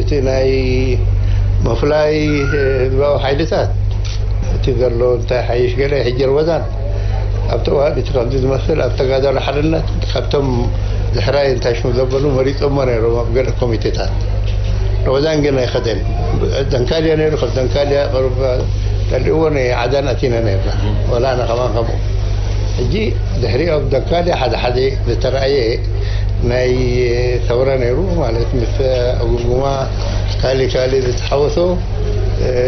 እቲ ናይ ምፍላይ ህዝባዊ ሓይልታት፣ እቲ ዘሎ እንታይ ሓይሽ ገለ፣ ሕጂ ርመዳን ኣብቲ እዋን እቲ ከምዚ ዝመስል ኣብ ተጋዳሎ ሓርነት ካብቶም ድሕራይ እንታይ ሽሙ ዘበሉ መሪጾሞ ነይሮም ኣብ ገለ ኮሚቴታት። ርመዳን ግን ኣይኸደን። ደንካልያ ነይሩ፣ ካብ ደንካልያ ቅርብ ጠሊእዎ ናይ ዓዳን ኣቲና ነይርና። ወላ ኣነ ከማን ከምኡ። ሕጂ ድሕሪኡ ኣብ ደንካልያ ሓደ ሓደ ዝተራእየ ናይ ሰውራ ነይሩ፣ ማለት ምስ ጉማ ካሊ ካሊ ዝተሓወሶ፣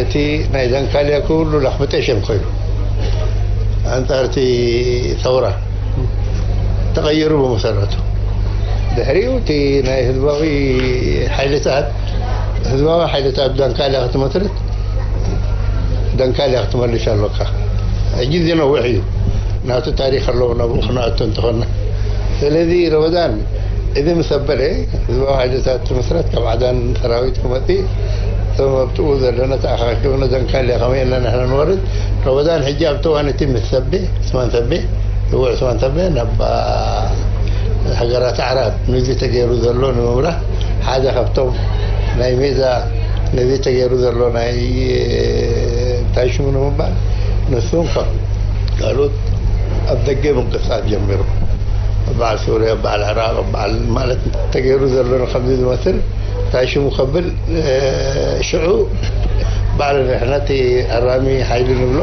እቲ ናይ ደንካልያ ኩሉ ላኽምጠሸም ኮይኑ ኣንጻር እቲ ሰውራ ተቐይሩ ብመሰረቱ። ድሕሪኡ እቲ ናይ ህዝባዊ ሓይልታት፣ ህዝባዊ ሓይልታት ደንካልያ ክትመስርት፣ ደንካልያ ክትመልሽ ኣሎካ። ሕጂ እዚ ነዊሕ እዩ፣ ናቱ ታሪኽ ኣለዎ፣ ናብኡ ክነኣቱ እንተኾንና። ስለዚ ረመዳን እዚ ምስ ኣበለ ህዝባዊ ሓይልታት ትምስረት፣ ካብ ዓዳን ሰራዊት ክመጽእ፣ እቶም ኣብጥኡ ዘለና ተኣኻኪብና ደንካልያ ከመይ ኢልና ንሕና ንወርድ። ረመዳን ሕጂ ኣብቲ እዋን እቲ ምስ ሰቤ፣ ዑስማን ሰቤ፣ ስዉእ ዑስማን ሰቤ ናብ ሃገራት ኣዕራብ ነዚ ተገይሩ ዘሎ ንምምራሕ ሓደ ካብቶም ናይ ሜዛ ነዚ ተገይሩ ዘሎ ናይ እንታይ ሽሙ ንምባል ንሱን ካብ ካልኦት ኣብ ደገ ምንቅስቃስ ጀሚሩ። በዓል ሱርያ፣ በዓል ዕራቕ፣ በዓል ማለት ተገይሩ ዘሎ ከምዚ ዝመስል እንታይ ሽሙ ከብል፣ ሽዑ በዓል ንሕና እቲ ኣራሚ ሓይሊ ንብሎ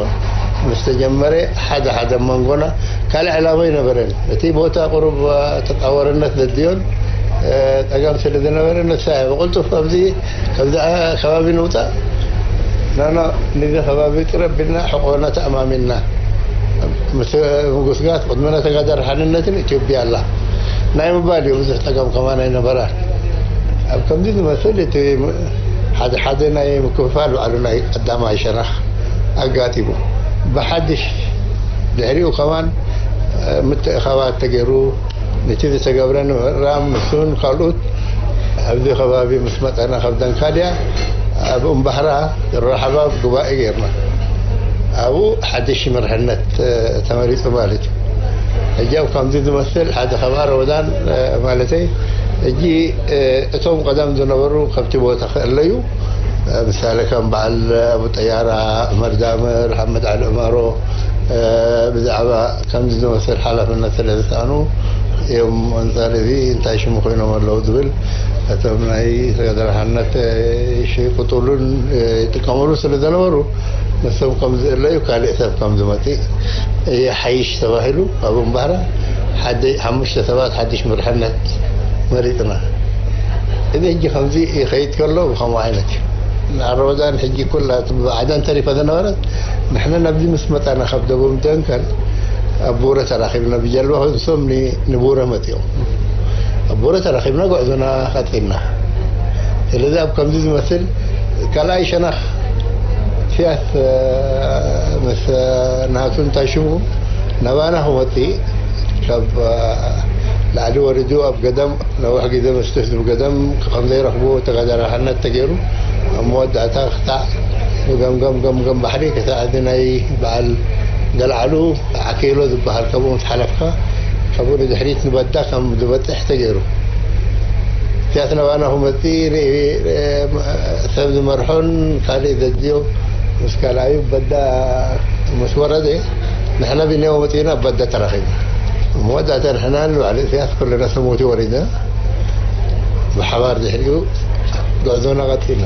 ምስ ተጀመረ ሓደ ሓደ መንጎና ካልእ ዕላማ ኣይነበረን። እቲ ቦታ ቁሩብ ተጻዋርነት ዘድልዮን ጸገም ስለ ዝነበረ ንሳ እያ ብቕልጡፍ ኣብዚ ካብዚ ከባቢ ንውጻእ፣ ናና ነዚ ከባቢ ቅረብ ኢልና ሕቆና ተኣማሚንና ምስ ምጉስጋስ ቅድመና ተጋዳሪ ሓርነትን ኢትዮጵያ ኣላ ናይ ምባል እዩ። ብዙሕ ጸገም ከማን ኣይነበራን። ኣብ ከምዚ ዝመስል እቲ ሓደ ሓደ ናይ ምክፍፋል ባዕሉ ናይ ቀዳማይ ሸነኽ ኣጋጢሙ። ብሓድሽ ድሕሪኡ ከማን ምትእኻባት ተገይሩ፣ ነቲ ዝተገብረ ንምእራም ንሱን ካልኦት ኣብዚ ከባቢ ምስ መጸና ካብ ደንካልያ ኣብ እምባህራ ራሓባብ ጉባኤ ገይርና። ኣብኡ ሓድሽ መርሕነት ተመሪጹ ማለት እዩ። ሕጂ ኣብ ከምዚ ዝመስል ሓደ ከባቢ ረመዳን ማለተይ፣ ሕጂ እቶም ቀደም ዝነበሩ ከብቲ ቦታ ክእለዩ፣ ምሳሌ ከም በዓል ኣቡ ጠያራ፣ ዑመር ዳምር፣ ሓመድ ዓሊ ዑመሮ፣ ብዛዕባ ከምዚ ዝመስል ሓላፍነት ስለ ዝሰኣኑ እዮም ኣንጻር እዚ እንታይ ሽሙ ኮይኖም ኣለዉ ዝብል፣ እቶም ናይ ተጋዳላይ ሓርነት ይሽቅጡሉን ይጥቀምሉ ስለ ዝነበሩ፣ ንሶም ከም ዝእለዩ ካልእ ሰብ ከም ዝመጽእ ይሓይሽ ተባሂሉ፣ ኣብ እምባህራ ሓደ ሓሙሽተ ሰባት ሓድሽ መርሕነት መሪጽና። እዚ ሕጂ ከምዚ ይኸይድ ከሎ ብኸምኡ ዓይነት እዩ። ንኣረወዳን ሕጂ ኩላ እቲ ብዓዳን ተሪፋ ዝነበረት፣ ንሕና ናብዚ ምስ መጻና ካብ ደቡብ ደንከል ኣብ ቡረ ተራኺብና፣ ብጀልባ ንሶም ኒ-፣ ንቡረ መጺኦም። ኣብ ቡረ ተራኺብና ጉዕዞና ቀጺልና። ስለዚ ኣብ ከምዚ ዝመስል ካልኣይ ሸነኽ ሲያስ፣ እ፣ ምስ፣ እ፣ ናቱ እንታይ ሽሙ ናባና ክመጽእ ካብ፣ እ፣ ላዕሊ ወሪዱ ኣብ ገዳም ነዊሕ ግዜ ምስ ህዝቢ ገዳም ከም ዘይረኽብዎ ተጋዳላይ ሓርነት ተገይሩ፣ ኣብ መወዳእታ ክሳዕ ብገምገም ገምገም ባሕሪ ክሳዕ እዚ ናይ በዓል ገልዓሉ ዓኪሎ ዝበሃል፣ ካብኡ ምስ ሓለፍካ፣ ካብኡ ንድሕሪት ንበዳ ከም ዝበጽሕ ተገይሩ። ሲያስ ናባና ክመጽእ ርኢ-፣ ሰብ ዝመርሖን ካልእ ዘድልዮ ምስ ካልኣዩ በዳ ምስ ወረደ፣ ንሕና ብኔዎ መጺእና ኣብ በዳ ተራኺብና። ኣብ መወዳእታ ንሕናን ባዕሉ ኢሳያስ ኩልና ሰብ ሞት ወሪድና፣ ብሓባር ድሕሪኡ ጉዕዞና ቀጺልና።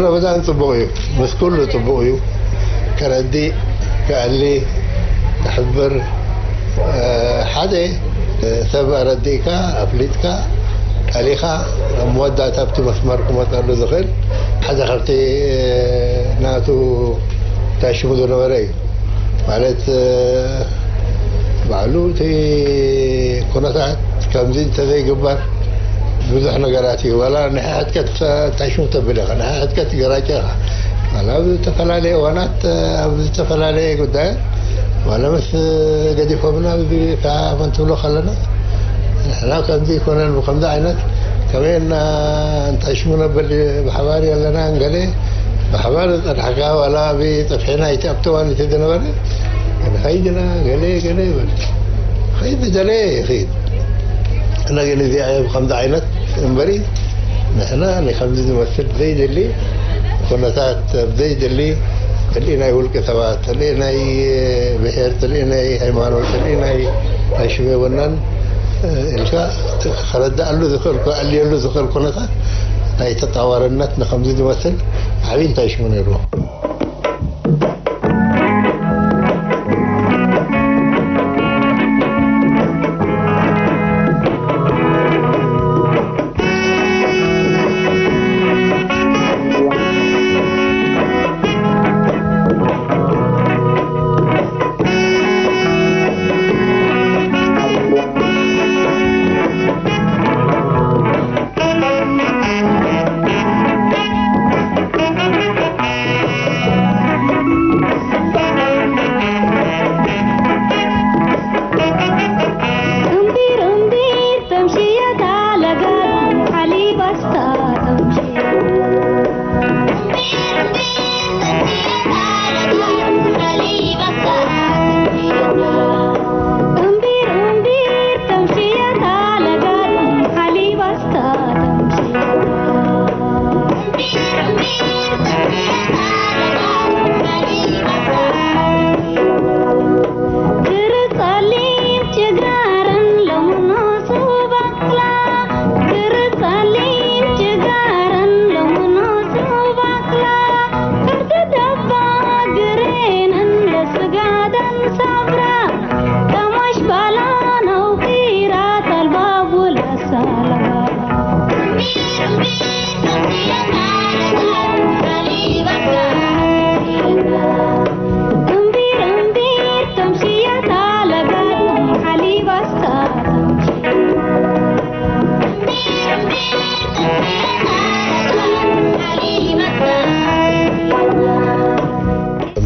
ረመዳን ጽቡቕ እዩ፣ ምስ ኩሉ ጽቡቕ እዩ። ከረዲ፣ ክኣሊ፣ ክሕብር፣ እ፣ ሓደ ሰብ ኣረዲእካ፣ ኣፍሊጥካ፣ ኣሊኻ ኣብ መወዳእታ ኣብቲ መስመር ክመጸሉ ዝኽእል ሓደ ካብቲ፣ እ፣ ናቱ ታሽሙ ዝነበረ እዩ። ማለት፣ እ፣ ባዕሉ እቲ ኩነታት ከምዚ እንተዘይግበር ብዙሕ ነገራት እዩ። ዋላ ንሕሕትከት እንታይ ሽሙ ተብል ኢኻ፣ ንሕሕትከት ገራጨ ኢኻ። ዋላ ኣብ ዝተፈላለየ እዋናት፣ ኣብ ዝተፈላለየ ጉዳያት፣ ዋላ ምስ ገዲፎምና፣ ኣብዚ ከኣ መን ትብሎ ከለና፣ ንሕና ከምዚ ይኮነን፣ ብከምዚ ዓይነት ከመይ እና እንታይ ሽሙ ነብል ብሓባር ኣለና፣ እንገሌ ብሓባር ዝጸናሕካ፣ ዋላ ኣብ ጸፍሒና እቲ ኣብቲ እዋን እቲ ዝነበረ፣ ንኸይድ ኢና፣ ገለ ገለ ይበል። ኸይድ ዝደለየ ይኸይድ። እና ግን እዚኣ እያ ብኸምዚ ዓይነት እምበሪ፣ ንሕና ንከምዚ ዝመስል ዘይደሊ ኩነታት፣ ዘይደሊ ጽልኢ ናይ ውልቀ ሰባት፣ ጽልኢ ናይ ብሄር፣ ጽልኢ ናይ ሃይማኖት፣ ጽልኢ ናይ፣ ናይ ሽመ ወናን ኢልካ ከረድኣሉ ዝኽእል፣ ክኣልየሉ ዝኽእል ኩነታት ናይ ተጻዋርነት ንኸምዚ ዝመስል ዓብዪ እንታይ ሽሙ ነይርዎ።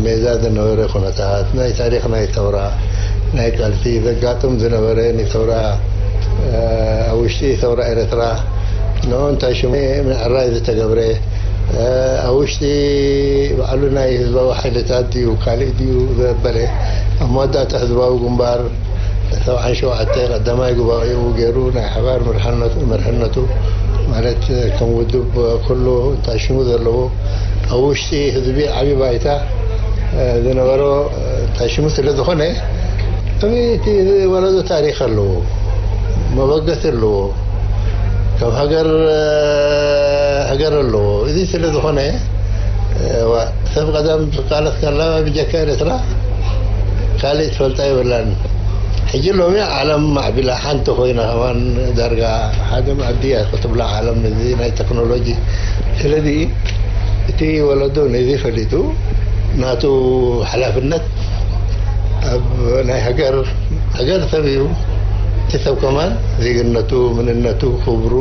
ሜዛ ዝነበረ ኩነታት፣ ናይ ታሪኽ ናይ ሰውራ፣ ናይ ቃልሲ ዘጋጥም ዝነበረ ንሰውራ፣ እ፣ ኣብ ውሽጢ ሰውራ ኤርትራ፣ ንዑ እንታይ ሽሙ ምዕራይ ዝተገብረ፣ እ፣ ኣብ ውሽጢ ባዕሉ ናይ ህዝባዊ ሓይልታት ድዩ ካልእ ድዩ ዘበለ፣ ኣብ መወዳእታ ህዝባዊ ግንባር ሰብዓን ሸውዓተ ቀዳማይ ጉባኤኡ ገይሩ ናይ ሓባር መርሓነቱ፣ መርሕነቱ ማለት ከም ውድብ ኩሉ እንታይ ሽሙ ዘለዎ ኣብ ውሽጢ ህዝቢ ዓቢ ባይታ፣ እ፣ ዝነበሮ፣ እ፣ እንታይ ሽሙ ስለ ዝኾነ፣ እቲ ወለዶ ታሪኽ ኣለዎ፣ መበገሲ ኣለዎ፣ ከም ሃገር፣ እ፣ ሃገር ኣለዎ። እዚ ስለ ዝኾነ፣ እ፣ ዋ-፣ ሰብ ቀደም ዝቃለስ ከላ ብጀካ ኤርትራ ካልእ ትፈልጣ የብላን። ሕጂ ሎሚ ዓለም ማዕቢላ ሓንቲ ኮይና ከማን ዳርጋ ሓደ መኣዲ እያ ክትብላ ዓለም እዚ ናይ ቴክኖሎጂ። ስለዚ እቲ ወለዶ ነዚ ፈሊጡ ናቱ ሓላፍነት ኣብ ናይ ሃገር፣ ሃገር ሰብ እዩ። እቲ ሰብ ከማን ዜግነቱ፣ መንነቱ፣ ክብሩ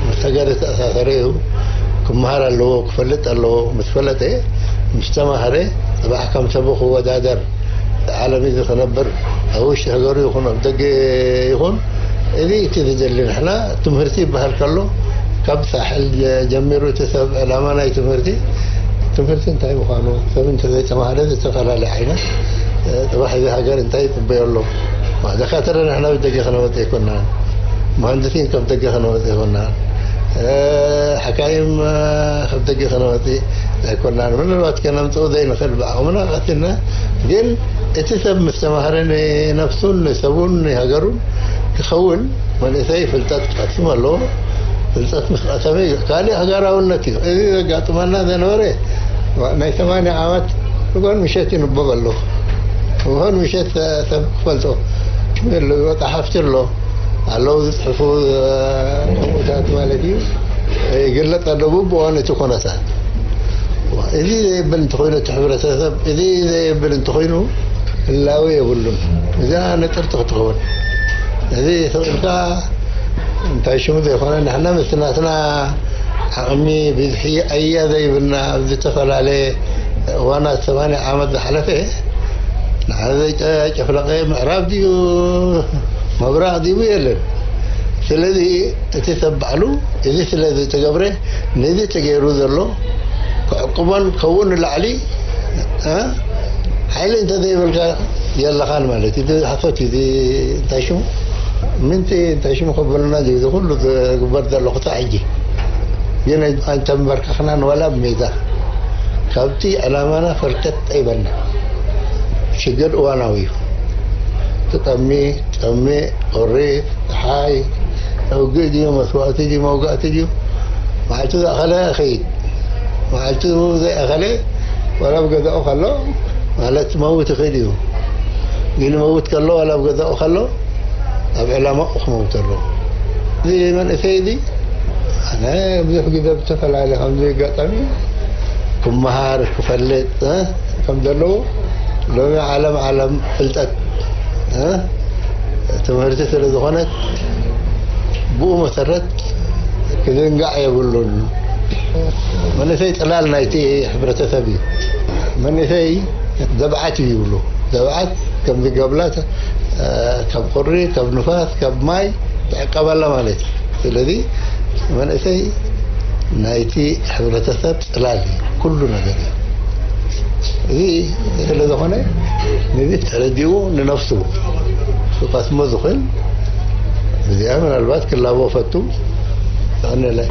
ምስ ሃገር ዝተኣሳሰረ እዩ። ክመሃር ኣለዎ፣ ክፈልጥ ኣለዎ። ምስ ፈለጠ፣ ምስ ተማህረ፣ ጽባሕ ከም ሰቡ ክወዳደር፣ ዓለም እዚ ክነብር፣ ኣብ ውሽጢ ሃገሩ ይኹን ኣብ ደገ ይኹን፣ እዚ እቲ ዝደሊ። ንሕና ትምህርቲ ይበሃል ከሎ፣ ካብ ሳሕል ጀ-፣ ጀሚሩ እቲ ሰብ ዕላማ ናይ ትምህርቲ፣ ትምህርቲ እንታይ ምዃኑ፣ ሰብ እንተዘይተማህረ ዝተፈላለየ ዓይነት፣ እ፣ ጽባሕ እዚ ሃገር እንታይ ይጽበዮ ኣሎ? ደካትረ ንሕና ብደገ ክነመጽእ ኣይኮናን። መሃንድሲን ካብ ደገ ክነመጽእ ኣይኮናን። እ፣ ሓካይም፣ እ፣ ካብ ደገ ክነመጽእ ኣይኮናን። ምናልባት ከነምጽኦ ዘይንኽእል ብዓቕምና ቀቲልና፣ ግን እቲ ሰብ ምስ ተማህረ ንነፍሱን ንሰቡን ንሃገሩን ክኸውን መንእሰይ ፍልጠት ቀሲሙ ኣለዎ። ፍልጠት ምስ ቀሰመ እዩ። ካልእ ሃገራውነት እዩ። እዚ ዘጋጥመና ዘነበረ ናይ ሰማንያ ዓመት እዋን ምሸት ይንበብ ኣለኹ። እዋን ምሸት ሰብ ክፈልጦ ኣሎ፣ ይወጣ ሓፍቲ ኣሎ፣ ኣለዉ ዝጽሕፉ፣ ከምኡታት ማለት እዩ። ይግለጽ ኣሎ ብብእዋን እቲ ኩነታት። እዚ ዘየብል እንተኾይኑ እቲ ሕብረተሰብ፣ እዚ ዘየብል እንተኾይኑ ህላወ የብሉን። እዚኣ ንጥርቲ ክትኸውን። እዚ ስቕ ኢልካ እንታይ ሽሙ ዘይኮነ፣ ንሕና ምስ ናትና ዓቕሚ ብዝሒ ኣያ ዘይብልና፣ ኣብ ዝተፈላለየ እዋናት ሰማንያ ዓመት ዝሓለፈ፣ ንዓና ዘይጨፍለቐ ምዕራብ ድዩ ምብራቕ ድዩ የለን። ስለዚ እቲ ሰብ ባዕሉ እዚ ስለ ዝተገብረ፣ ነዚ ተገይሩ ዘሎ ክዕቅቦን ካብኡ ንላዕሊ፣ እ፣ ሓይሊ እንተዘይበልካ የለኻን ማለት እዩ። እዚ ሓሶት እዩ። እዚ እንታይ ሽሙ፣ ምንቲ እንታይ ሽሙ ከበሉና ድዩ? እዚ ኩሉ ዝግበር ዘሎ ክሳዕ ሕጂ ግን ኣይተንበርከኽናን ዋላ ብሜዳ። ካብቲ ዕላማና ፈርከት ኣይበልና። ሽግር እዋናዊ እዩ። ትጠሚ፣ ጠሚ፣ ቁሪ፣ ፀሓይ፣ ውግእ ድዩ፣ መስዋእቲ ድዩ፣ መውጋእቲ ድዩ፣ መዓልቱ ዝኣኸለ ይኸይድ። መዓልቱ ዘይኣኸለ ዋላ ኣብ ገዛኡ ከሎ ማለት መውት ይኽእል እዩ። ግን መውት ከሎ ዋላ ኣብ ገዛኡ ከሎ ኣብ ዕላማኡ ክመውት ኣለዎ። እዚ መንእሰይ እዚ ኣነ ብዙሕ ግዜ ብዝተፈላለየ ከምዚ ኣጋጣሚ ክመሃር ክፈልጥ፣ እ፣ ከም ዘለዎ ሎሚ ዓለም ዓለም ፍልጠት፣ እ፣ ትምህርቲ ስለ ዝኾነት ብኡ መሰረት ክዝንጋዕ የብሉን። መንእሰይ ጽላል ናይቲ ሕብረተሰብ እዩ። መንእሰይ ዘብዓት እዩ ይብሉ። ዘብዓት ከምዚ ገብላት፣ እ፣ ካብ ቁሪ፣ ካብ ንፋስ፣ ካብ ማይ ትዕቀበላ ማለት እዩ። ስለዚ መንእሰይ ናይቲ ሕብረተሰብ ጽላል እዩ፣ ኩሉ ነገር እዩ። እዚ ስለ ዝኾነ ነዚ ተረዲኡ ንነፍሱ ክቐስሞ ዝኽእል እዚኣ ምናልባት ክላቦ ፈቱ። ይቐንየለይ።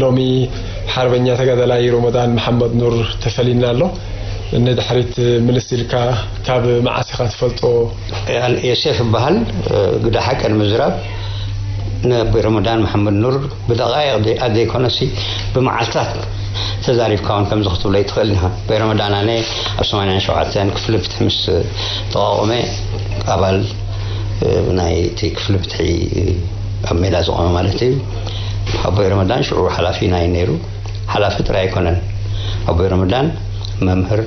ሎሚ ሓርበኛ ተጋዳላይ ሮመዳን መሓመድ ኑር ተፈሊና ኣሎ። ንድሕሪት ምልስ ኢልካ ካብ መዓስ ኢኻ ትፈልጦ? ዮሴፍ እበሃል። ግዳ ሓቂ ንምዝራብ፣ ነቦይ ረመዳን መሓመድ ኑር ብደቃይቕ ኣዘይኮነሲ ብመዓልታት ተዛሪብካ እውን ከምዚ ክትብሎ ይትኽእል ኢኻ። ነቦይ ረመዳን ኣነ ኣብ ሰማንያን ሸውዓተን ክፍሊ ፍትሒ ምስ ተቋቖመ ኣባል ናይቲ ክፍሊ ፍትሒ ኣብ ሜዳ ዝቖመ ማለት እዩ። ኣቦይ ረመዳን ሽዑ ሓላፊ ናይ ነይሩ። ሓላፊ ጥራይ ኣይኮነን። ኣቦይ ረመዳን መምህር፣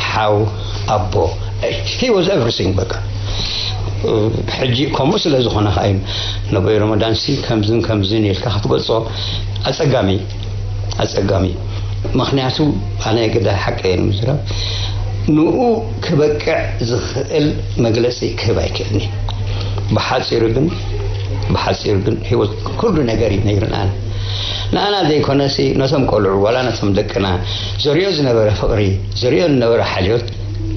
ሓው፣ ኣቦ፣ he was everything በቃ። ሕጂ ከምኡ ስለ ዝኾነ ከኣ እዩ ነቦይ ረመዳን ሲ ከምዝን ከምዝን ኢልካ ክትገልጾ ኣጸጋሚ፣ ኣጸጋሚ። ምኽንያቱ ኣነ ግዳ ሓቀይ ንምዝራብ ንኡ ክበቅዕ ዝኽእል መግለጺ ክህብ ኣይክእልኒ። ብሓጺሩ ግን፣ ብሓጺሩ ግን ህይወት ኩሉ ነገር እዩ ነይሩ ንኣና። ንኣና ዘይኮነሲ ነቶም ቆልዑ ዋላ ነቶም ደቅና ዘርእዮ ዝነበረ ፍቕሪ፣ ዘርእዮ ዝነበረ ሓልዮት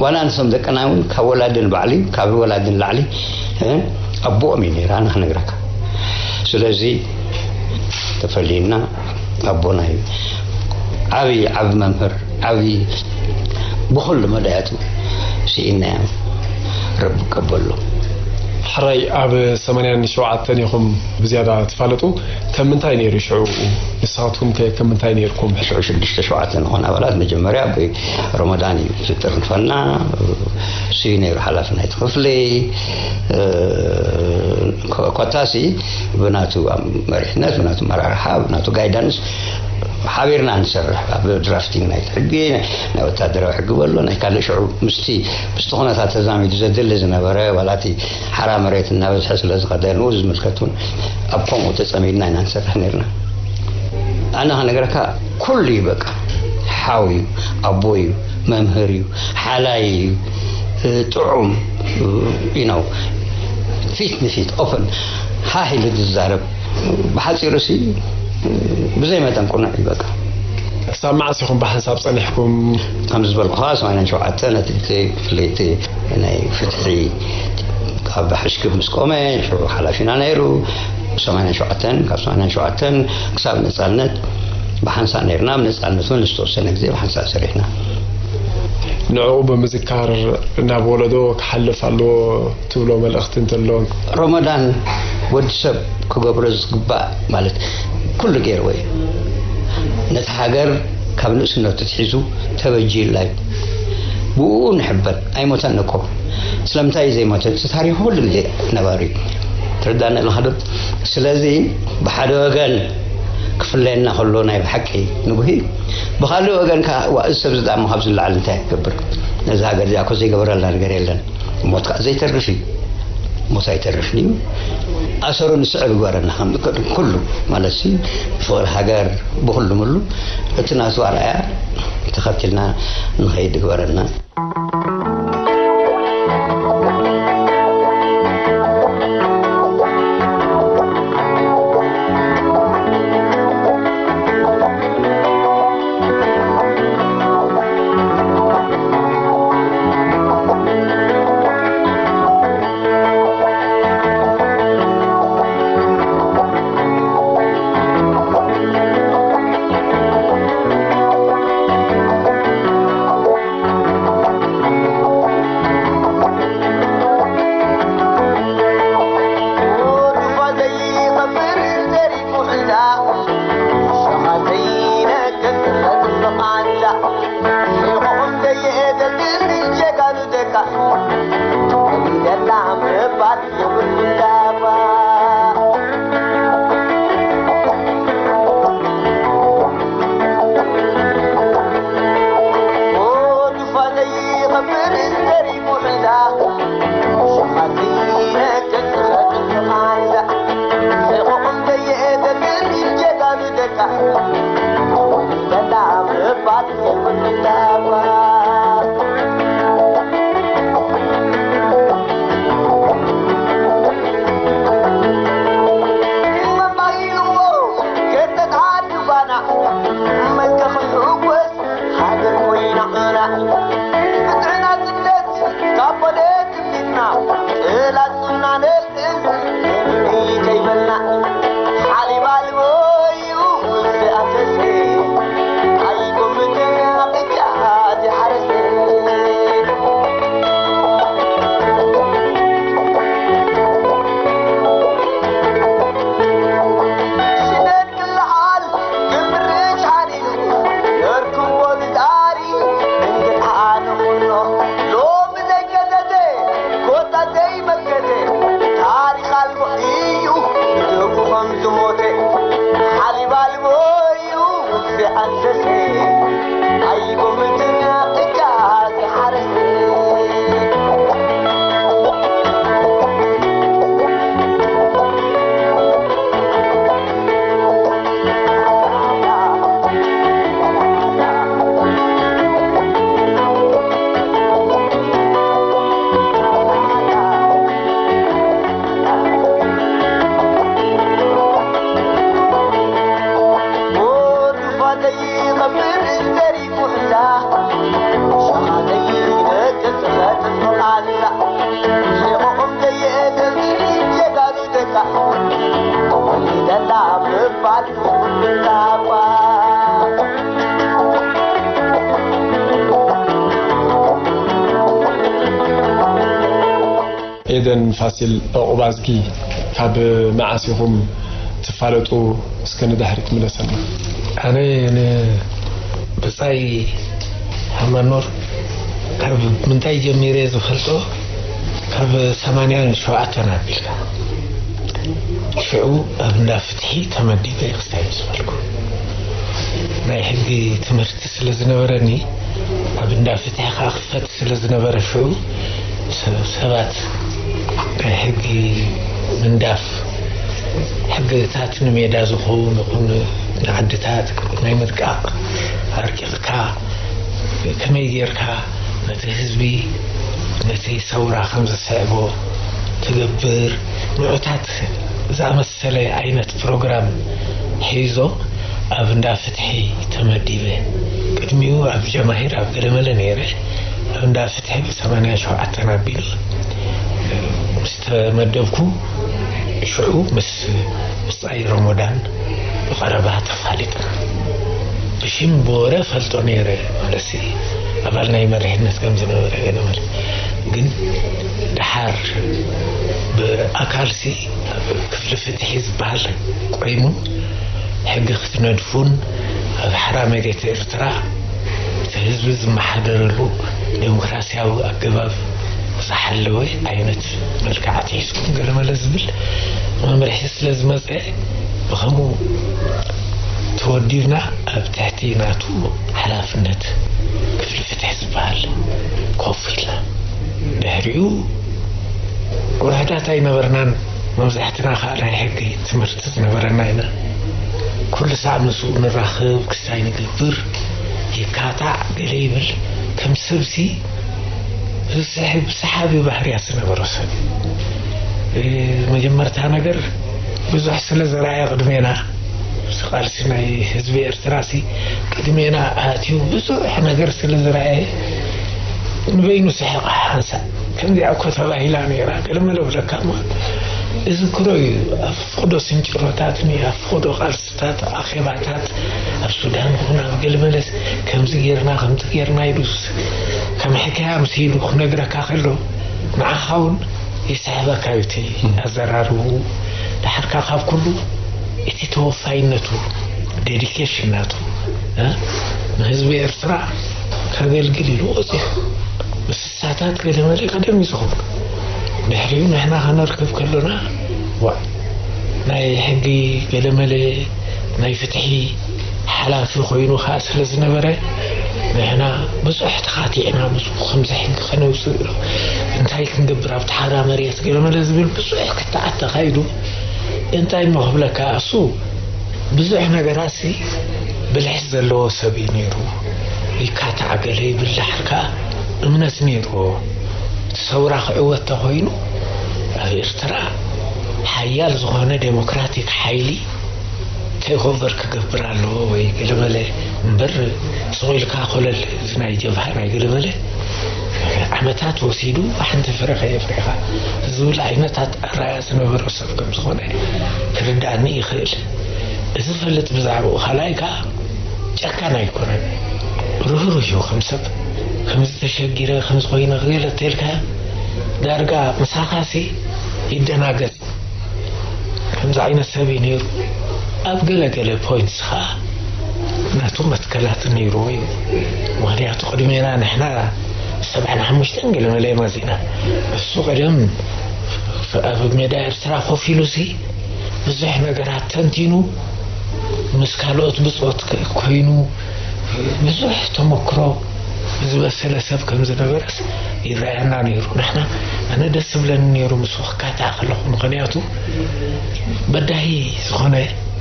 ዋላ ነቶም ደቅና እውን ካብ ወላዲ ንባዕሊ፣ ካብ ወላዲ ንላዕሊ፣ እ፣ ኣቦኦም እዩ ነይሩ፣ ኣነ ክነግረካ። ስለዚ ተፈሊና ኣቦና እዩ። ዓብዪ፣ ዓቢ መምህር፣ ዓብዪ ብኹሉ መዳያቱ ስኢናዮ። ረቢ ቀበሎ። ሕራይ ኣብ ሰማንያን ሸውዓተን ኢኹም ብዝያዳ ትፋለጡ። ከም ምንታይ ነይሩ ሽዑ? ንስኻትኩም ከ ከም ምንታይ ነይርኩም? ሽዑ ሽዱሽተ ሸውዓተ ንኾን ኣባላት መጀመርያ ኣቦይ ረመዳን እዩ ዝጥርንፈና። እሱ እዩ ነይሩ ሓላፊ ናይቲ ክፍሊ። እ፣ ኮ-፣ ኮታሲ ብናቱ መሪሕነት፣ ብናቱ መራርሓ፣ ብናቱ ጋይዳንስ ሓቢርና ንሰርሕ ኣብ ድራፍቲንግ ናይቲ ሕጊ፣ ናይ ወታደራዊ ሕጊ በሎ ናይ ካልእ ሽዑ ምስቲ ምስቲ ኩነታት ተዛሚዱ ዘድሊ ዝነበረ ዋላ እቲ ሓራ መሬት እናበዝሐ ስለ ዝኸደ ንኡ ዝምልከት እውን ኣብ ከምኡ ተጸሚድና ኢና ንሰርሕ ነርና። ኣነ ከነገረካ ኩሉ እዩ በቃ ሓው እዩ፣ ኣቦ እዩ፣ መምህር እዩ፣ ሓላይ እዩ፣ ጥዑም እዩ ነው ፊት ንፊት ኦፕን ሓሕ ኢሉ ዝዛረብ ብሓፂሩ ሲ ብዘይ መጠን ቁኑዕ እዩ በቃ። ክሳብ መዓስ ኢኹም ብሓንሳብ ጸኒሕኩም? ከም ዝበልኩኻ ሰማንያን ሸውዓተን እቲ ክፍለይቲ ናይ ፍትሒ ኣብ ሕሽክብ ምስ ቆመ ሽዑ ሓላፊና ነይሩ። ሰማንያን ሸውዓተን ካብ ሰማንያን ሸውዓተን ክሳብ ነጻነት ብሓንሳእ ነይርና። ኣብ ነጻነት እውን ዝተወሰነ ግዜ ብሓንሳእ ሰሪሕና። ንዕኡ ብምዝካር ናብ ወለዶ ክሓልፍ ኣለዎ ትብሎ መልእኽቲ እንተሎ? ረመዳን ወዲ ሰብ ክገብሮ ዝግባእ ማለት ኩሉ ገይርዎ እዩ። ነቲ ሃገር ካብ ንእስነቱ ትሒዙ ተበጅዩላ እዩ። ብኡ ንሕበን ኣይሞተን እኮ። ስለምንታይ እዩ ዘይሞተ? እቲ ታሪኹ ኩሉ ግዜ ነባሪ እዩ። ትርዳኒ ኣለኻ ዶ? ስለዚ ብሓደ ወገን ክፍለየና ከሎ ናይ ብሓቂ ንጉሂ እዩ። ብኻልእ ወገን ከዓ ዋ እዚ ሰብ እዚ ደኣ እሞ ካብዚ ንላዕሊ እንታይ ክገብር? ነዛ ሃገር እዚኣ እኮ ዘይገበረላ ነገር የለን። ሞት ከዓ ዘይተርፍ እዩ። ሞት ኣይተርፍን እዩ። ኣሰሩ ንስዕብ ይግበረና ከም ኩሉ ማለት ሲ ፍቕሪ ሃገር ብኹሉ ምሉ እቲ ናቱ ኣርኣያ ተኸቲልና ንኸይድ ይግበረና። ኤደን ፋሲል፣ ዕቑባዝጊ ካብ መዓስ ኢኹም ትፋለጡ? እስከ ንድሕሪት ምለሰና። ኣነ ን-፣ ብጻይ ሃማኖር ካብ ምንታይ ጀሚረ ዝፈልጦ? ካብ ሰማንያን ሸውዓተን ኣቢልካ። ሽዑ ኣብ እንዳ ፍትሒ ተመዲበ ክስታይ ምስ በልኩ። ናይ ሕጊ ትምህርቲ ስለ ዝነበረኒ፣ ኣብ እንዳ ፍትሒ ከዓ ክፈት ስለ ዝነበረ፣ ሽዑ ሰብ- ሰባት ናይ ሕጊ ምንዳፍ፣ ሕግታት ንሜዳ ዝኸውን ይኹን ንዓድታት ናይ ምድቃቕ፣ ኣርቂቕካ ከመይ ጌርካ ነቲ ህዝቢ፣ ነቲ ሰውራ ከም ዘስዕቦ ትገብር፣ ንዑታት ዝኣመሰለ ዓይነት ፕሮግራም ሒዞ ኣብ እንዳ ፍትሒ ተመዲበ። ቅድሚኡ ኣብ ጀማሂር ኣብ ገለመለ ነይረ። ኣብ እንዳ ፍትሒ ብ ሰማንያ ሸውዓተ ኣቢሉ ምስ ተመደብኩ፣ ሽዑ ምስ ብጻይ ሮሞዳን ብቐረባ ተፋሊጥና። ብሽም ብወረ ፈልጦ ነይረ፣ ማለት ኣባል ናይ መሪሕነት ከም ዝነበረ ገለ መለ። ግን ደሓር ብኣካልሲ ኣብ ክፍሊ ፍትሒ ዝበሃል ቆይሙ፣ ሕጊ ክትነድፉን ኣብ ሓራ መሬት ኤርትራ እቲ ህዝቢ ዝመሓደረሉ ዴሞክራሲያዊ ኣገባብ ዝሓለወ ዓይነት መልክዓት ሒዝኩም ገለመለ ዝብል መምርሒ ስለ ዝመፀ፣ ብኸምኡ ተወዲብና ኣብ ትሕቲ ናቱ ሓላፍነት ክፍሊ ፍትሒ ዝበሃል ኮፍ ኢልና። ድሕሪኡ ውሑዳት ኣይነበርናን። መብዛሕትና ከዓ ናይ ሕጊ ትምህርቲ ዝነበረና ኢና። ኩሉ ሳዕ ምስኡ ንራኸብ፣ ክስታይ ንገብር፣ ይካታዕ፣ ገለ ይብል። ከም ሰብሲ ዝስሕብ ሰሓቢ ባህርያት ዝነበሮ ሰብ። እ፣ መጀመርታ ነገር ብዙሕ ስለ ዝረኣየ ቅድሜና፣ እዚ ቃልሲ ናይ ህዝቢ ኤርትራ ሲ ቅድሜና ኣትዩ ብዙሕ ነገር ስለ ዝረኣየ ንበይኑ ስሒቕ ሓንሳእ። ከምዚኣ እኮ ተባሂላ ነይራ፣ ገለ መለ ብለካ እሞ እዝክሮ እዩ። ኣብ ፍቕዶ ስንጭሮታትኒ፣ ኣብ ፍቕዶ ቃልስታት፣ ኣኼባታት፣ ኣብ ሱዳን ይኹን ኣብ ገለ መለስ ከምዚ ጌርና፣ ከምዚ ጌርና ኢሉ ከም ሕካያ ምስ ኢሉ ክነግረካ ከሎ፣ ንዓኻ እውን ይስሕበካ እዩ እቲ ኣዘራርብኡ። ደሓርካ ካብ ኩሉ እቲ ተወፋይነቱ፣ ዴዲኬሽን ናቱ፣ እ፣ ንህዝቢ ኤርትራ ከገልግል ኢሉ ወፂኡ። ምስ ሳታት ገለመለ ቀደም እዩ ዝኸውን። ድሕሪኡ ንሕና ከነርክብ ከሎና፣ ዋ፣ ናይ ሕጊ ገለመለ ናይ ፍትሒ ሓላፊ ኮይኑ ከዓ ስለ ዝነበረ፣ ንሕና ብዙሕ ተኻቲዕና፣ ምስ ከምዚ ሕጊ ከነውፅእ፣ እንታይ ክንገብር ኣብቲ ሓራ መሬት ገለመለ ዝብል ብዙሕ ክትዓት ተኻይዱ። እንታይ እሞ ክብለካ፣ እሱ ብዙሕ ነገራትሲ ብልሒ ዘለዎ ሰብ እዩ ነይሩ። ይካታዕ ገለ ይብል፣ ደሓር ከዓ እምነት ነይርዎ። እቲ ሰውራ ክዕወት ተኾይኑ፣ ኣብ ኤርትራ ሓያል ዝኾነ ዴሞክራቲክ ሓይሊ ቴክኦቨር ክገብር ኣለዎ ወይ ገለመለ እምበር፣ ስቕ ኢልካ ኮለል፣ እዚ ናይ ጀብሃ ናይ ገለመለ ዓመታት ወሲዱ ሓንቲ ፍረ ከየፍሪኻ ዝብል ዓይነት ኣራያ ዝነበሮ ሰብ ከም ዝኾነ ክርዳእኒ ይኽእል። እዚ ፈልጥ ብዛዕባኡ። ካልኣይ ከዓ ጨካን ኣይኮነን። ርህሩህ እዩ ከም ሰብ። ከምዚ ተሸጊረ፣ ከምዚ ኮይነ ክገለ ተልካ ዳርጋ ምሳኻሲ ይደናገጽ። ከምዚ ዓይነት ሰብ እዩ ነይሩ። ኣብ ገለ ገለ ፖይንትስ ከዓ ናቱ መትከላት ነይርዎ እዩ። ምኽንያቱ ቅድሜና ንሕና ሰብዓን ሓሙሽተን ገለ መለ መጺና። እሱ ቀደም ኣብ ሜዳ ኤርትራ ኮፍ ኢሉሲ ብዙሕ ነገራት ተንቲኑ፣ ምስ ካልኦት ብጾት ክ-፣ ኮይኑ ብዙሕ ተመክሮ ዝበሰለ ሰብ ከም ዝነበረስ ይረኣየና ነይሩ። ንሕና፣ ኣነ ደስ ዝብለኒ ነይሩ ምስኡ ክካታዕ ከለኹ፣ ምኽንያቱ በዳሂ ዝኾነ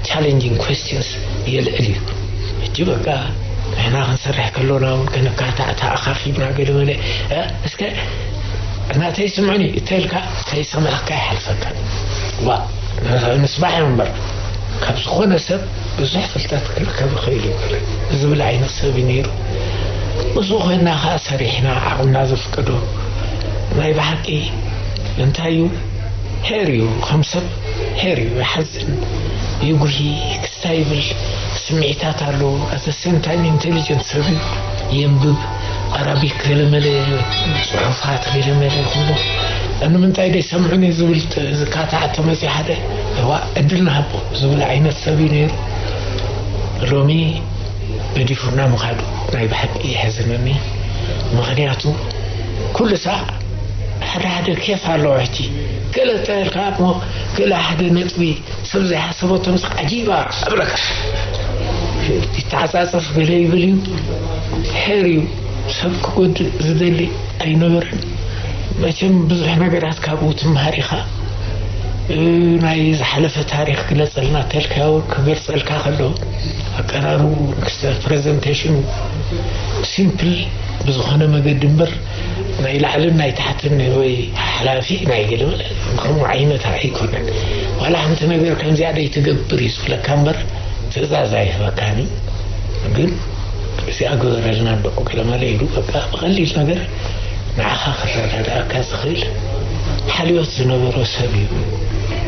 ቻሌንጂንግ ኩዌስችንስ የልዕል እዩ። ሕጂ በቃ ንሕና ክንሰርሕ ከሎና እውን ክንካታዕ ተኣኻኺብና ገለ መለ፣ እ፣ እስከ ናተይ ስምዑኒ እተልካ ከይሰማዕካ ይሓልፈካ። ዋ፣ ንስማዕ እምበር ካብ ዝኾነ ሰብ ብዙሕ ፍልጠት ክርከብ ይኽእል እዩ ዝብል ዓይነት ሰብ እዩ ነይሩ። ምስኡ ኮይና ከዓ ሰሪሕና ዓቕምና ዘፍቀዶ። ናይ ብሓቂ እንታይ እዩ፣ ሄር እዩ፣ ከም ሰብ ሄር እዩ፣ ይሓዝን፣ ይጉሂ፣ ክስታይ ይብል፣ ስምዒታት ኣለዎ። ኣት ሴም ታይም ኢንቴሊጀንት ሰብ እዩ፣ የንብብ፣ ኣራቢክ ገለመለ ጽሑፋት ገለመለ ይኹን። ንምንታይ ደይ ሰምዑኒ ዝብል ጥ-፣ ዝካታዕ ተመጺ ሓደ፣ እዋ፣ ዕድል ንሃቦ ዝብል ዓይነት ሰብ እዩ ነይሩ። ሎሚ ገዲፉና ምኻዱ ናይ ብሓቂ የሕዝነኒ። ምኽንያቱ ኩሉ ሳዕ ሓደ ሓደ ኬፍ ኣለዎ። ሕጂ ገለ ተልካ እሞ ገለ ሓደ ነጥቢ ሰብ ዘይሓሰቦ ተምጽእ ዓጂባ እብለካ። ይተዓጻጸፍ ገለ ይብል እዩ። ሕር እዩ። ሰብ ክጎድእ ዝደሊ ኣይነበረን። መቸም ብዙሕ ነገራት ካብኡ ትምሃር ኢኻ። እ፣ ናይ ዝሓለፈ ታሪኽ ግለጸልና ተልካዮ ክገልጸልካ ከሎ ኣቀራርቡ ክስተ ፕሬዘንቴሽኑ ሲምፕል ብዝኾነ መገዲ እምበር ናይ ላዕልን ናይ ታሕትን ወይ ሓላፊ ናይ ገለ መለ ከምኡ ዓይነት ኣይኮነን። ዋላ ሓንቲ ነገር ከምዚኣ ደይ ትገብር እዩ ዝብለካ እምበር ትእዛዝ ኣይህበካን እዩ። ግን እዚኣ ግበረልና እንዶ ገለ መለ ኢሉ በቃ ብቐሊል ነገር ንዓኻ ክረዳድኣካ ዝኽእል ሓልዮት ዝነበሮ ሰብ እዩ።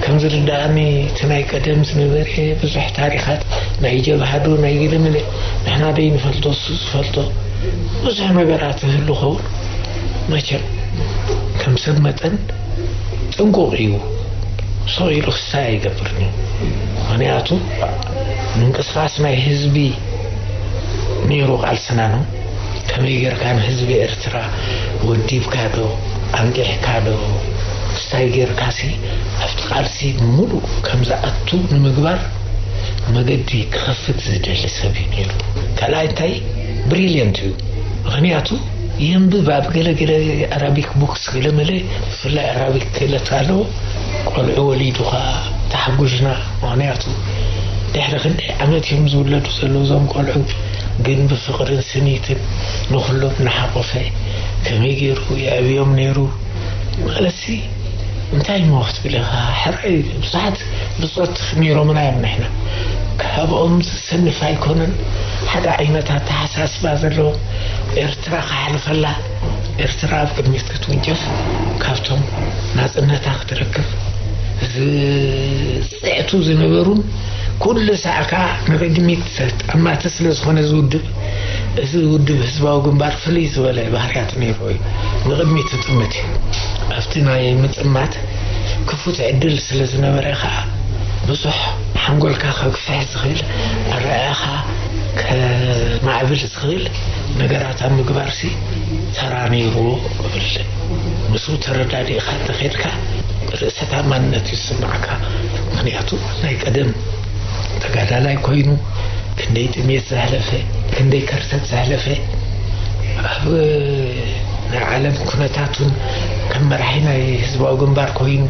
ከም ዝርድኣኒ እቲ ናይ ቀደም ዝነበረ ብዙሕ ታሪኻት ናይ ጀብሃዶ ናይ ገለ መለ ንሕና ደይ ንፈልጦ እሱ ዝፈልጦ ብዙሕ ነገራት ይህሉ ኸውን። መቸም ከም ሰብ መጠን ጥንቁቕ እዩ። ሰው ኢሉ ክሳይ ኣይገብርን እዩ። ምኽንያቱ ምንቅስቃስ ናይ ህዝቢ ነይሩ ቃልስና ነው። ከመይ ጌርካ ንህዝቢ ኤርትራ ወዲብካ ዶ ኣንቂሕካ ዶ ክሳይ ጌርካሲ ኣብቲ ቃልሲ ሙሉእ ከም ዝኣቱ ንምግባር መገዲ ክኸፍት ዝደሊ ሰብ እዩ ነይሩ። ካልኣይ እንታይ ብሪልየንት እዩ። ምኽንያቱ የንብብ ኣብ ገለ ገለ ኣራቢክ ቡክስ ገለ መለ ብፍላይ ኣራቢክ ክእለት ኣለዎ። ቆልዑ ወሊዱ ኸዓ ተሓጉዝና። ምኽንያቱ ድሕሪ ክንደይ ዓመት እዮም ዝውለዱ ዘለዉ እዞም ቆልዑ፣ ግን ብፍቕርን ስኒትን ንኹሎም እናሓቆፈ ከመይ ገይሩ የዕብዮም ነይሩ። ማለትሲ እንታይ እሞ ክትብል ኢኻ? ሕራይ ብዙሓት ብጾት ነይሮምና እዮም። ንሕና ካብኦም ዝሰንፍ ኣይኮነን። ሓደ ዓይነት ኣተሓሳስባ ዘለዎም፣ ኤርትራ ክሓልፈላ፣ ኤርትራ ኣብ ቅድሚት ክትውንጨፍ፣ ካብቶም ናጽነታ ክትረክብ ዝጽዕቱ ዝነበሩን ኩሉ ሳዕ ከኣ ንቕድሚት ጠማቲ ስለ ዝኾነ እዚ ውድብ፣ እዚ ውድብ ህዝባዊ ግንባር ፍልይ ዝበለ ባህርያት ነይርዎ እዩ። ንቕድሚት ዝጥምት እዩ። ኣብቲ ናይ ምጥማት ክፉት ዕድል ስለ ዝነበረ ከኣ ብዙሕ ሓንጎልካ ከግፍሕ ዝኽእል፣ ኣረኣእያኻ ከማዕብል ዝኽእል ነገራት ኣብ ምግባርሲ ተራ ነይርዎ እብል። ምስኡ ተረዳዲእካ እንተኸድካ ርእሰ ተኣማንነት እዩ ዝስምዓካ። ምኽንያቱ ናይ ቀደም ተጋዳላይ ኮይኑ ክንደይ ጥሜት ዘሕለፈ፣ ክንደይ ከርተት ዘሕለፈ፣ ኣብ ናይ ዓለም ኩነታቱን ከም መራሒ ናይ ህዝባዊ ግንባር ኮይኑ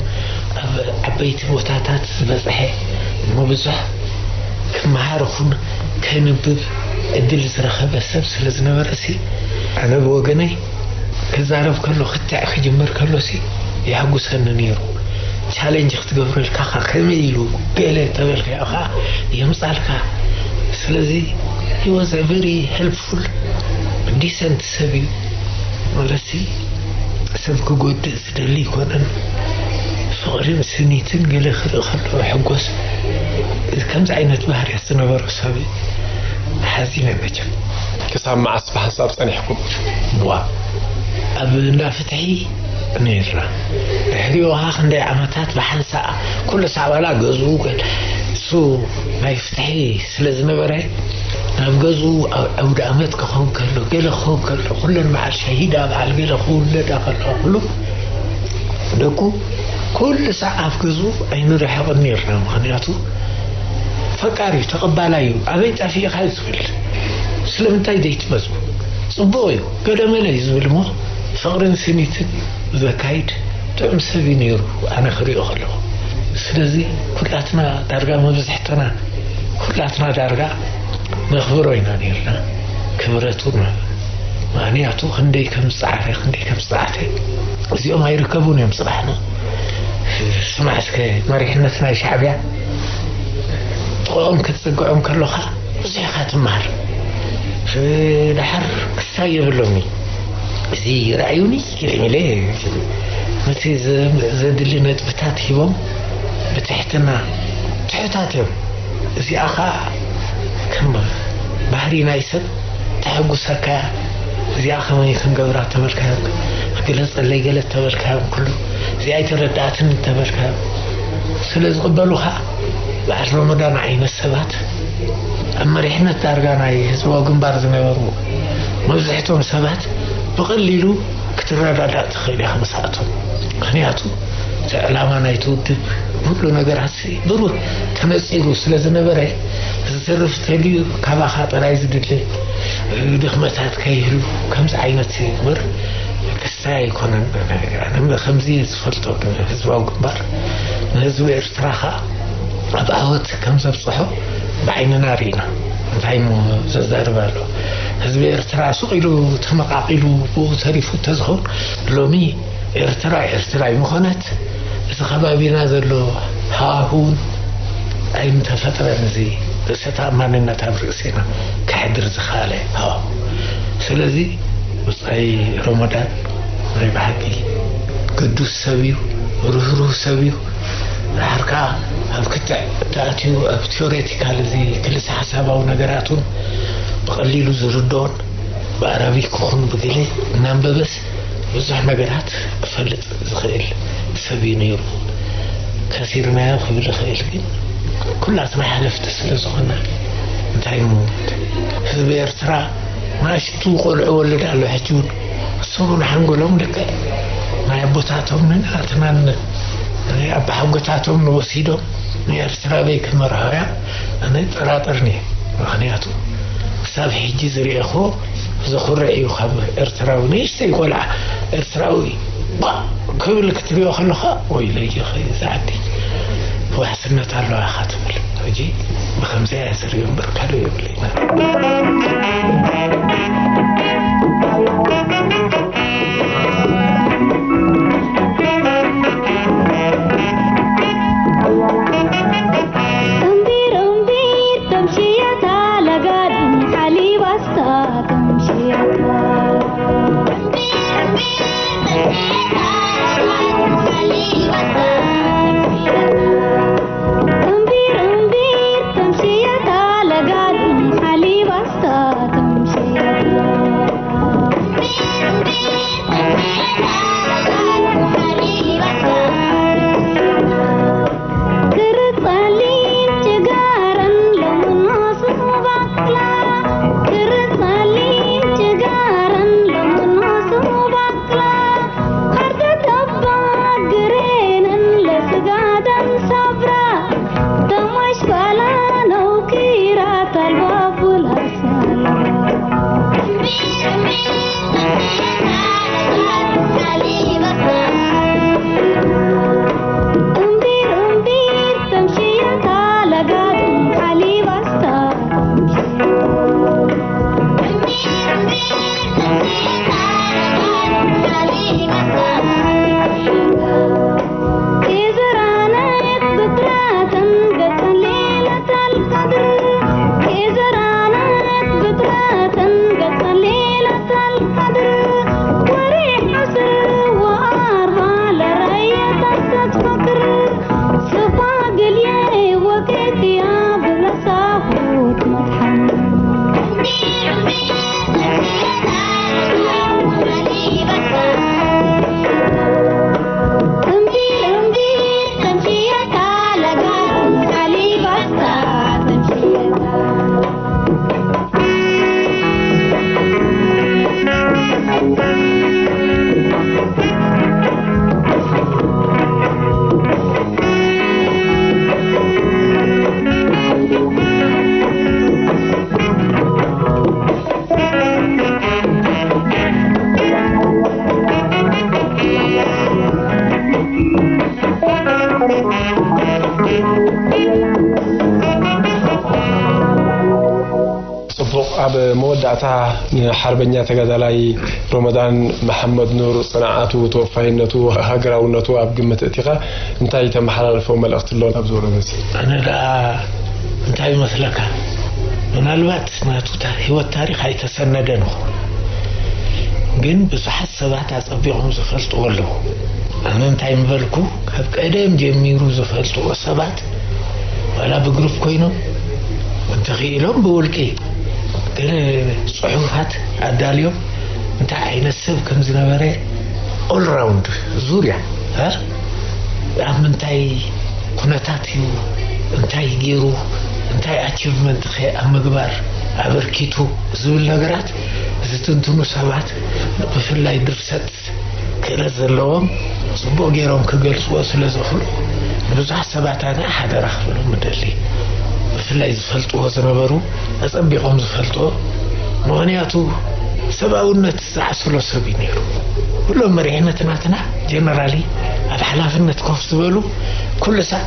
ኣብ ዓበይቲ ቦታታት ዝበጽሐ እሞ ብዙሕ ክመሃር ኹን ከንብብ እድል ዝረኸበ ሰብ ስለ ዝነበረሲ ኣነ ብወገነይ ክዛረብ ከሎ ክትዕ ክጅምር ከሎሲ የሐጉሰኒ ነይሩ። ቻሌንጅ ክትገብረልካ ኸዓ ከመይ ኢሉ ገለ ተበልካዮ ኸዓ የምጻልካ። ስለዚ he was a very helpful decent ሰብ እዩ። ማለትሲ ሰብ ክጎድእ ዝደሊ ኣይኮነን። ፍቕርን ስኒትን ገለ ክርኢ ከሎ ሕጎስ። ከምዚ ዓይነት ባህርያት ዝነበሮ ሰብ እዩ። ሓዚነ መቸም። ክሳብ መዓስ ብሓንሳብ ጸኒሕኩም? ዋ፣ ኣብ እንዳ ፍትሒ ነይርና። ድሕሪኡ ኸዓ ክንደይ ዓመታት ብሓንሳእ ኩሉ ሳዕ ዋላ ገዝኡ ገ-፣ እሱ ናይ ፍትሒ ስለ ዝነበረ ናብ ገዝኡ ኣብ ዓውደ ኣመት ክኸውን ከሎ፣ ገለ ክኸውን ከሎ፣ ኩለን በዓል ሸሂዳ በዓል ገለ ክውለዳ ከለዋ ኩሉ ደቁ ኩሉ ሳዕ ኣብ ገዝኡ ኣይንርሕቕን ነይርና። ምኽንያቱ ፈቃር እዩ፣ ተቐባላይ እዩ። ኣበይ ጠፊእኻ እዩ ዝብል። ስለምንታይ ዘይትመጹ? ጽቡቕ እዩ፣ ገለመለ እዩ ዝብል እሞ ፍቕርን ስኒትን ዘካይድ ጥዑም ሰብ እዩ ነይሩ፣ ኣነ ክሪኦ ከለኹ። ስለዚ ኩላትና ዳርጋ መብዝሕትና ኩላትና ዳርጋ ነኽብሮ ኢና ነይርና። ክብረቱ ን-፣ ምኽንያቱ ክንደይ ከም ዝጸዓረ፣ ክንደይ ከም ዝጸዓተ እዚኦም ኣይርከቡን እዮም ጽባሕ ን-፣ ስማዕ እስከ መሪሕነት ናይ ሻዕብያ ጥቕኦም ክትጽግዖም ከሎኻ ብዙሕ ኢኻ ትመሃር። ደሓር ክሳይ የብሎምን እዩ። እዚ ርኣዩኒ ኢለ ነቲ ዘ-፣ ዘድሊ ነጥብታት ሂቦም ብትሕትና ትሑታት እዮም። እዚኣ ኸኣ ከም ባህሪ ናይ ሰብ ተሐጉሰካ እያ። እዚኣ ከመይ ክንገብራ ተበልካዮም፣ ግለጸለይ ገለ ተበልካዮም፣ ኩሉ እዚኣ ኣይተረዳእትን ተበልካዮም። ስለ ዝቕበሉኻ በዓል ረመዳን ዓይነት ሰባት ኣብ መሪሕነት ዳርጋ ናይ ህዝባዊ ግንባር ዝነበሩ መብዝሕቶም ሰባት ብቐሊሉ ክትረዳዳእ ትኽእል ኢኻ ምስኣቶም። ምኽንያቱ እቲ ዕላማ ናይቲ ውድብ ኩሉ ነገራት ብሩህ ተነጺሩ ስለ ዝነበረ፣ እዚ ዝተርፍ ተልዩ ካባኻ ጥራይ ዝድለ ድኽመታት ከይህሉ ከምዚ ዓይነት እምበር ክስታይ ኣይኮነን። ኣነ ከምዚ ዝፈልጦ ህዝባዊ ግንባር ንህዝቢ ኤርትራ ኸኣ ኣብ ዓወት ከም ዘብጽሖ ብዓይንና ርኢና። እንታይ እሞ ዘዛርብ ኣሎ? ህዝቢ ኤርትራ ሱቕ ኢሉ ተመቓቒሉ ብኡ ተሪፉ እንተዝኸውን ሎሚ ኤርትራ ኤርትራ ኣይምኾነት። እዚ ከባቢና ዘሎ ሃዋህውን ኣይምተፈጥረን። እዚ ርእሰ ተኣማንነት ኣብ ርእሲና ከሕድር ዝኸኣለ ሃዋሁ። ስለዚ ብጻይ ሮሞዳን ናይ ብሓቂ ግዱስ ሰብ እዩ፣ ርህሩህ ሰብ እዩ። ድሓር ከኣ ኣብ ክትዕ ተኣትዩ ኣብ ቲዮሬቲካል እዚ ክልተ ሓሳባዊ ነገራት እውን ብቐሊሉ ዝርድኦን ብኣረቢክ ይኹን ብግለ እናንበበስ ብዙሕ ነገራት ክፈልጥ ዝኽእል ሰብ እዩ ነይሩ። ከሲርናዮ ክብል ይኽእል፣ ግን ኩላትና ሓለፍቲ ስለ ዝኾና እንታይ እሞ ህዝቢ ኤርትራ ንኣሽቱ ቆልዑ ወልድ ኣሎ። ሕጂ እውን ንሶም እውን ሓንጎሎም ልክዕ ናይ ኣቦታቶም ንናትናን ናይ ኣባሓጎታቶም ንወሲዶም ንኤርትራ በይ ክመርሖ እያ? ኣነ ጠራጥርኒ። ምኽንያቱ ክሳብ ሕጂ ዝርኤኹ ዘኹርዕ እዩ። ካብ ኤርትራዊ ንእሽተይ ቆልዓ ኤርትራዊ ባእ ክብል ክትሪኦ ከለኻ፣ "ወይለይ፣ እዚ ዓዲ ዋሕስነት ኣለዋ" ኢኻ ትብል። ሕጂ ብኸምዚኣ እየ ዝሪኦ እምበር ካልእ የብለይን። እምቢር እምቢር ተምሽየታ ለጋድን ሓሊብ ኣስታ ተምሽየታ። እምቢር እምቢር ተምሽየታ ለጋድን ሓሊብ ኣስታ ተምሽየታ። ክሪ ጸሊም ጭጋረን ሎምኖስ ባቅላ፣ ክሪ ጸሊም ጭጋረን ሎምኖስ ባቅላ፣ ሓርደት ኣባ ግሬነን ለስጋደን ሰብራ፣ ደማሽ ባላ ነውኪራ ታልባ ቡላ ጽቡቕ። ኣብ መወዳእታ ንሓርበኛ ተጋዳላይ ሮመዳን መሓመድ ኑር ጽንዓቱ፣ ተወፋይነቱ፣ ሃገራውነቱ ኣብ ግምት እቲኻ እንታይ ተመሓላልፎ መልእኽቲ ኣሎ? ኣብዚ ወረደሲ ኣነ ደኣ እንታይ ይመስለካ? ምናልባት ናቱ ታ-፣ ህይወት ታሪኽ ኣይተሰነደን ይኸውን። ግን ብዙሓት ሰባት ኣጸቢቖም ዝፈልጥዎ ኣለዉ። ኣነ እንታይ ምበልኩ፣ ካብ ቀደም ጀሚሩ ዝፈልጥዎ ሰባት፣ ዋላ ብግሩፕ ኮይኖም፣ እንተኽኢሎም ብውልቂ፣ ግን ጽሑፋት ኣዳልዮም፣ እንታይ ዓይነት ሰብ ከም ዝነበረ፣ ኦል ራውንድ፣ ዙርያ፣ እ? ኣብ ምንታይ ኩነታት እዩ፣ እንታይ ገይሩ፣ እንታይ ኣቺቭመንት ኸ ኣብ ምግባር ኣበርኪቱ ዝብል ነገራት ዝትንትኑ ሰባት፣ ብፍላይ ድርሰት ክእለት ዘለዎም፣ ጽቡቕ ገይሮም ክገልጽዎ ስለ ዝኽእሉ፣ ንብዙሓት ሰባት ኣነ ሓደራ ክብሎም እደሊ። ብፍላይ ዝፈልጥዎ ዝነበሩ ኣጸቢቖም ዝፈልጥዎ። ምኽንያቱ ሰብኣውነት ዝዓሰሎ ሰብ እዩ ነይሩ። ኩሎም መሪሕነት ናትና ጀነራሊ ኣብ ሓላፍነት ኮፍ ዝበሉ ኩሉ ሳዕ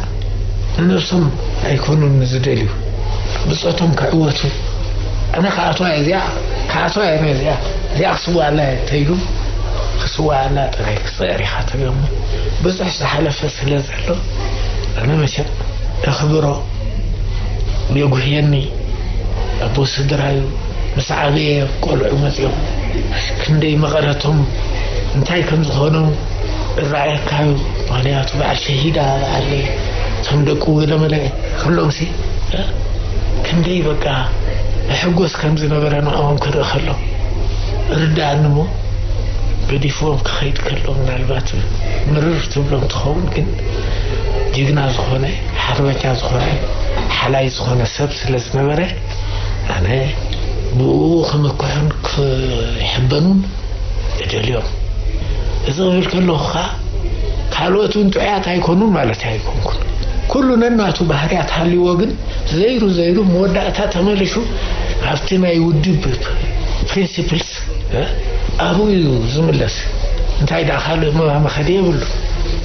ንነብሶም ኣይኮኑን ዝደልዩ፣ ብጾቶም ክዕወቱ። ኣነ ክኣትዋ እየ እዚኣ፣ ክኣትዋ እየ እዚኣ፣ እዚኣ ክስዋኣላ እየ እንተኢሉ፣ ክስዋኣላ ጥራይ ክጽዕር ኢኻ ተገሙ። ብዙሕ ዝሓለፈ ስለ ዘሎ ኣነ መቸም እኽብሮ፣ የጉህየኒ። ኣቦ ስድራዩ ምስ ዓበየ ቆልዑ መጺኦም ክንደይ መቐረቶም እንታይ ከም ዝኾኑ እረኣየካዩ። ምኽንያቱ በዓል ሸሂዳ በዓል እቶም ደቁ ገለመለ ኩሎምሲ ክንደይ በቃ እሕጎስ ከም ዝነበረ ንዕኦም ክርኢ ከሎ ርድኣኒ እሞ ገዲፍዎም ክኸይድ ከሎ ምናልባት ምርር ትብሎም ትኸውን፣ ግን ጅግና ዝኾነ ሓርበኛ ዝኾነ ሓላይ ዝኾነ ሰብ ስለ ዝነበረ ኣነ ብኡ ክምክሑን ክሕበኑን እደልዮም። እዚ ክብል ከለኹ ኸኣ ካልኦት እውን ጥዑያት ኣይኮኑን ማለት ኣይኮንኩን። ኩሉ ነናቱ ባህርያት ሃልይዎ ግን ዘይሩ ዘይሩ መወዳእታ ተመሊሱ ኣብቲ ናይ ውድብ ፕሪንሲፕልስ ኣብኡ እዩ ዝምለስ። እንታይ ደኣ ካልእ መ- መኸዲ የብሉ።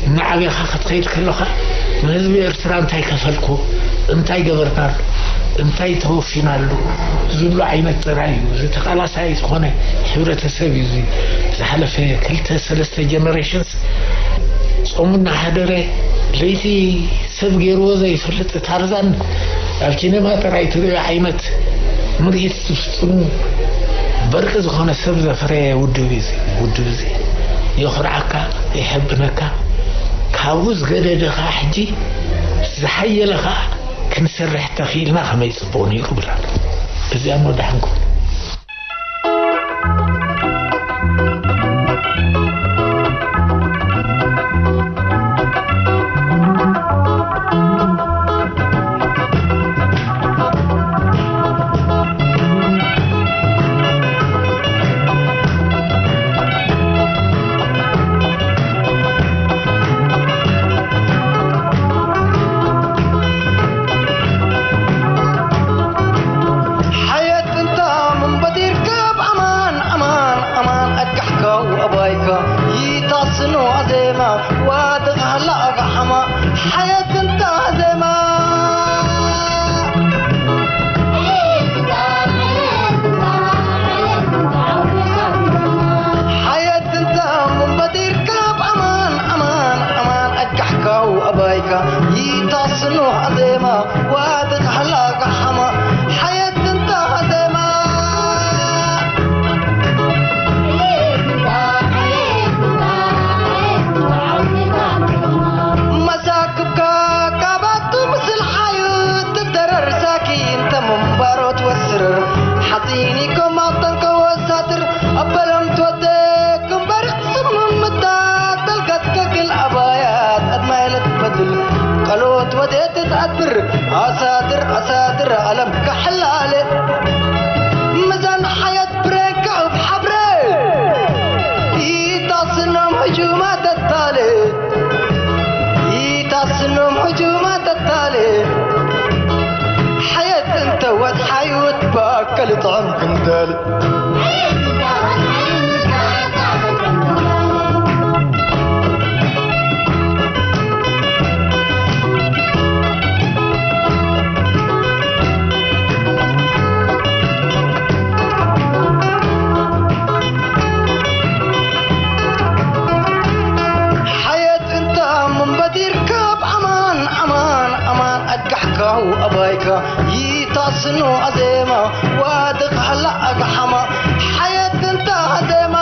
እናዓበኻ ክትኸይድ ከለኻ ንህዝቢ ኤርትራ እንታይ ከፈልኩ፣ እንታይ ገበርናሉ፣ እንታይ ተወፊናሉ ዝብሉ ዓይነት ጥራይ እዩ። እዚ ተቓላሳይ ዝኾነ ሕብረተሰብ እዩ። እዚ ዝሓለፈ ክልተ ሰለስተ ጀነሬሽንስ ጾሙ እናሓደረ ለይቲ ሰብ ገይርዎ ዘይፈልጥ ታርዛን ኣብ ሲኔማ ጥራይ ትርእዮ ዓይነት ምርኢት ዝፍጽሙ በርቂ ዝኾነ ሰብ ዘፍረየ ውድብ እዩ እዚ። ውድብ እዚ የኹርዓካ፣ የሐብነካ። ካብኡ ዝገደደ ኸዓ ሕጂ ዝሓየለ ኸዓ ክንሰርሕ ተኽኢልና ከመይ ጽቡቕ ነይሩ ብላ። እዚኣ እሞ ደሓንኩም። ሓየት እንታ ምንበዲር ካብ ኣማን ኣማን ኣማን ኣጋሕካው ኣባይካ ይታስኖ ኣዜማ ዋድቕ ሃላ ኣጋሓማ ሓየት እንታ ዜማ ሓየት እንታ ምንበዲር ካብ ኣማን ኣማን ኣማን ኣጋሕካው ኣባይካ ይታስኖ ኣዜማ ዋድቕ ሃላ ኣጋሓማ ሓየት እንታ ዜማ መሳክብካ ካባቱ ምስል ሓዩ ትደረር ሳኪ እንተ ምንባሮ ትወስር ሓፂኒ ኮማጠን ከወሳትር ኣበለም ትወደ ክንበርቅ ስምምታ ተልጋት ከግል ኣባያት ኣድማይለት በድል ቀሎት ወዴት ትኣድብር ኣሳድር ኣሳድር ኣለም ከሕላለ ምዛን ሓየት ብሬን ከእብ ሓብረ ኢታስኖም ህጁማ ተታለ ኢታስኖም ህጁማ ተታለ ሓየት እንተ ወት ሓይወት ባከል ጥዕም ክንደል ሓየት እንተ ምንበዲር ካብ ኣማን ኣማን ኣማን ኣጋሕካው ኣባይካ ይታስኖ ኣዜማ ዋድቕ ሃላ ኣግሓማ ሓየት እንተ ኣዜማ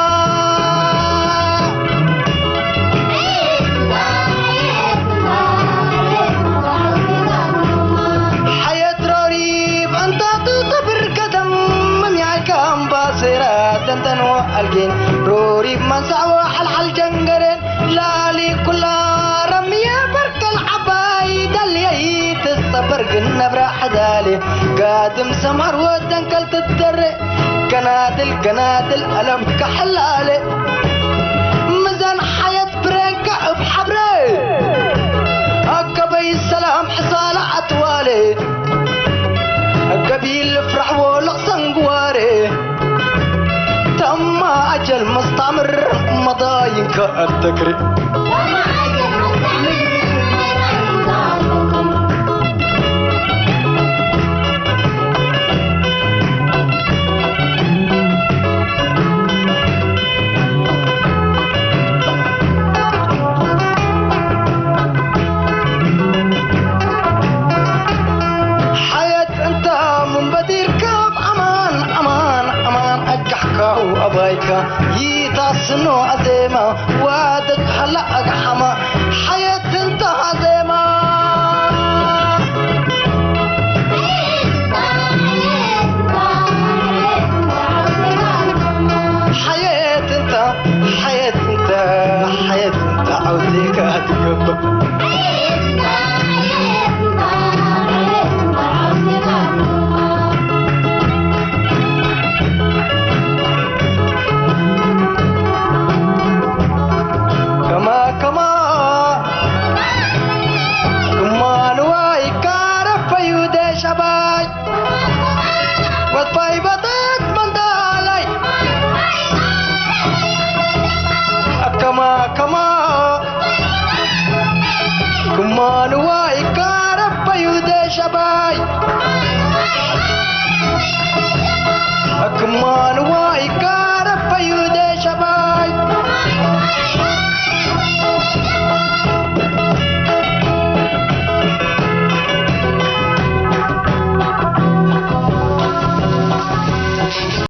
ሓየት ሮሪብ እንታቱ ተብር ቀደም ምምያልካ ኣምባሴራ ደንደንዎ ኣልጌን ሮሪብ መንሳዕዎ ሓልሓል ጀንገሬን ላሊ ኩላ ረምየ በርከል ዓባይ ደልየይ ትጸበር ግን ነብራ ሓዳሌ ጋድም ሰማር ወደንከል ትደረ ገናድል ገናድል ኣለም ከሐላለ ምዛን ሓየት ብሬንካ እብ ሓብረ ኣከበይ ሰላም ሕሳላ ኣትዋለ ضاينك أتكري. ሓየት እንተ ምንበዲርካ ኣማን ኣማን ኣማን ኣጋሕካው ኣባይካ ይታስኖ ኣዜማ ዋደት ሃላ ኣግሓማ ሓየት እንተ ኣዜማ ሓየት እንተ ሓየት እንተ ሓየት እንተ ዓውዜካ ትገብር كما كما كما نواي كارف يودي شباي وطيبتك من دالي كما كما كما نواي كارف يودي شباي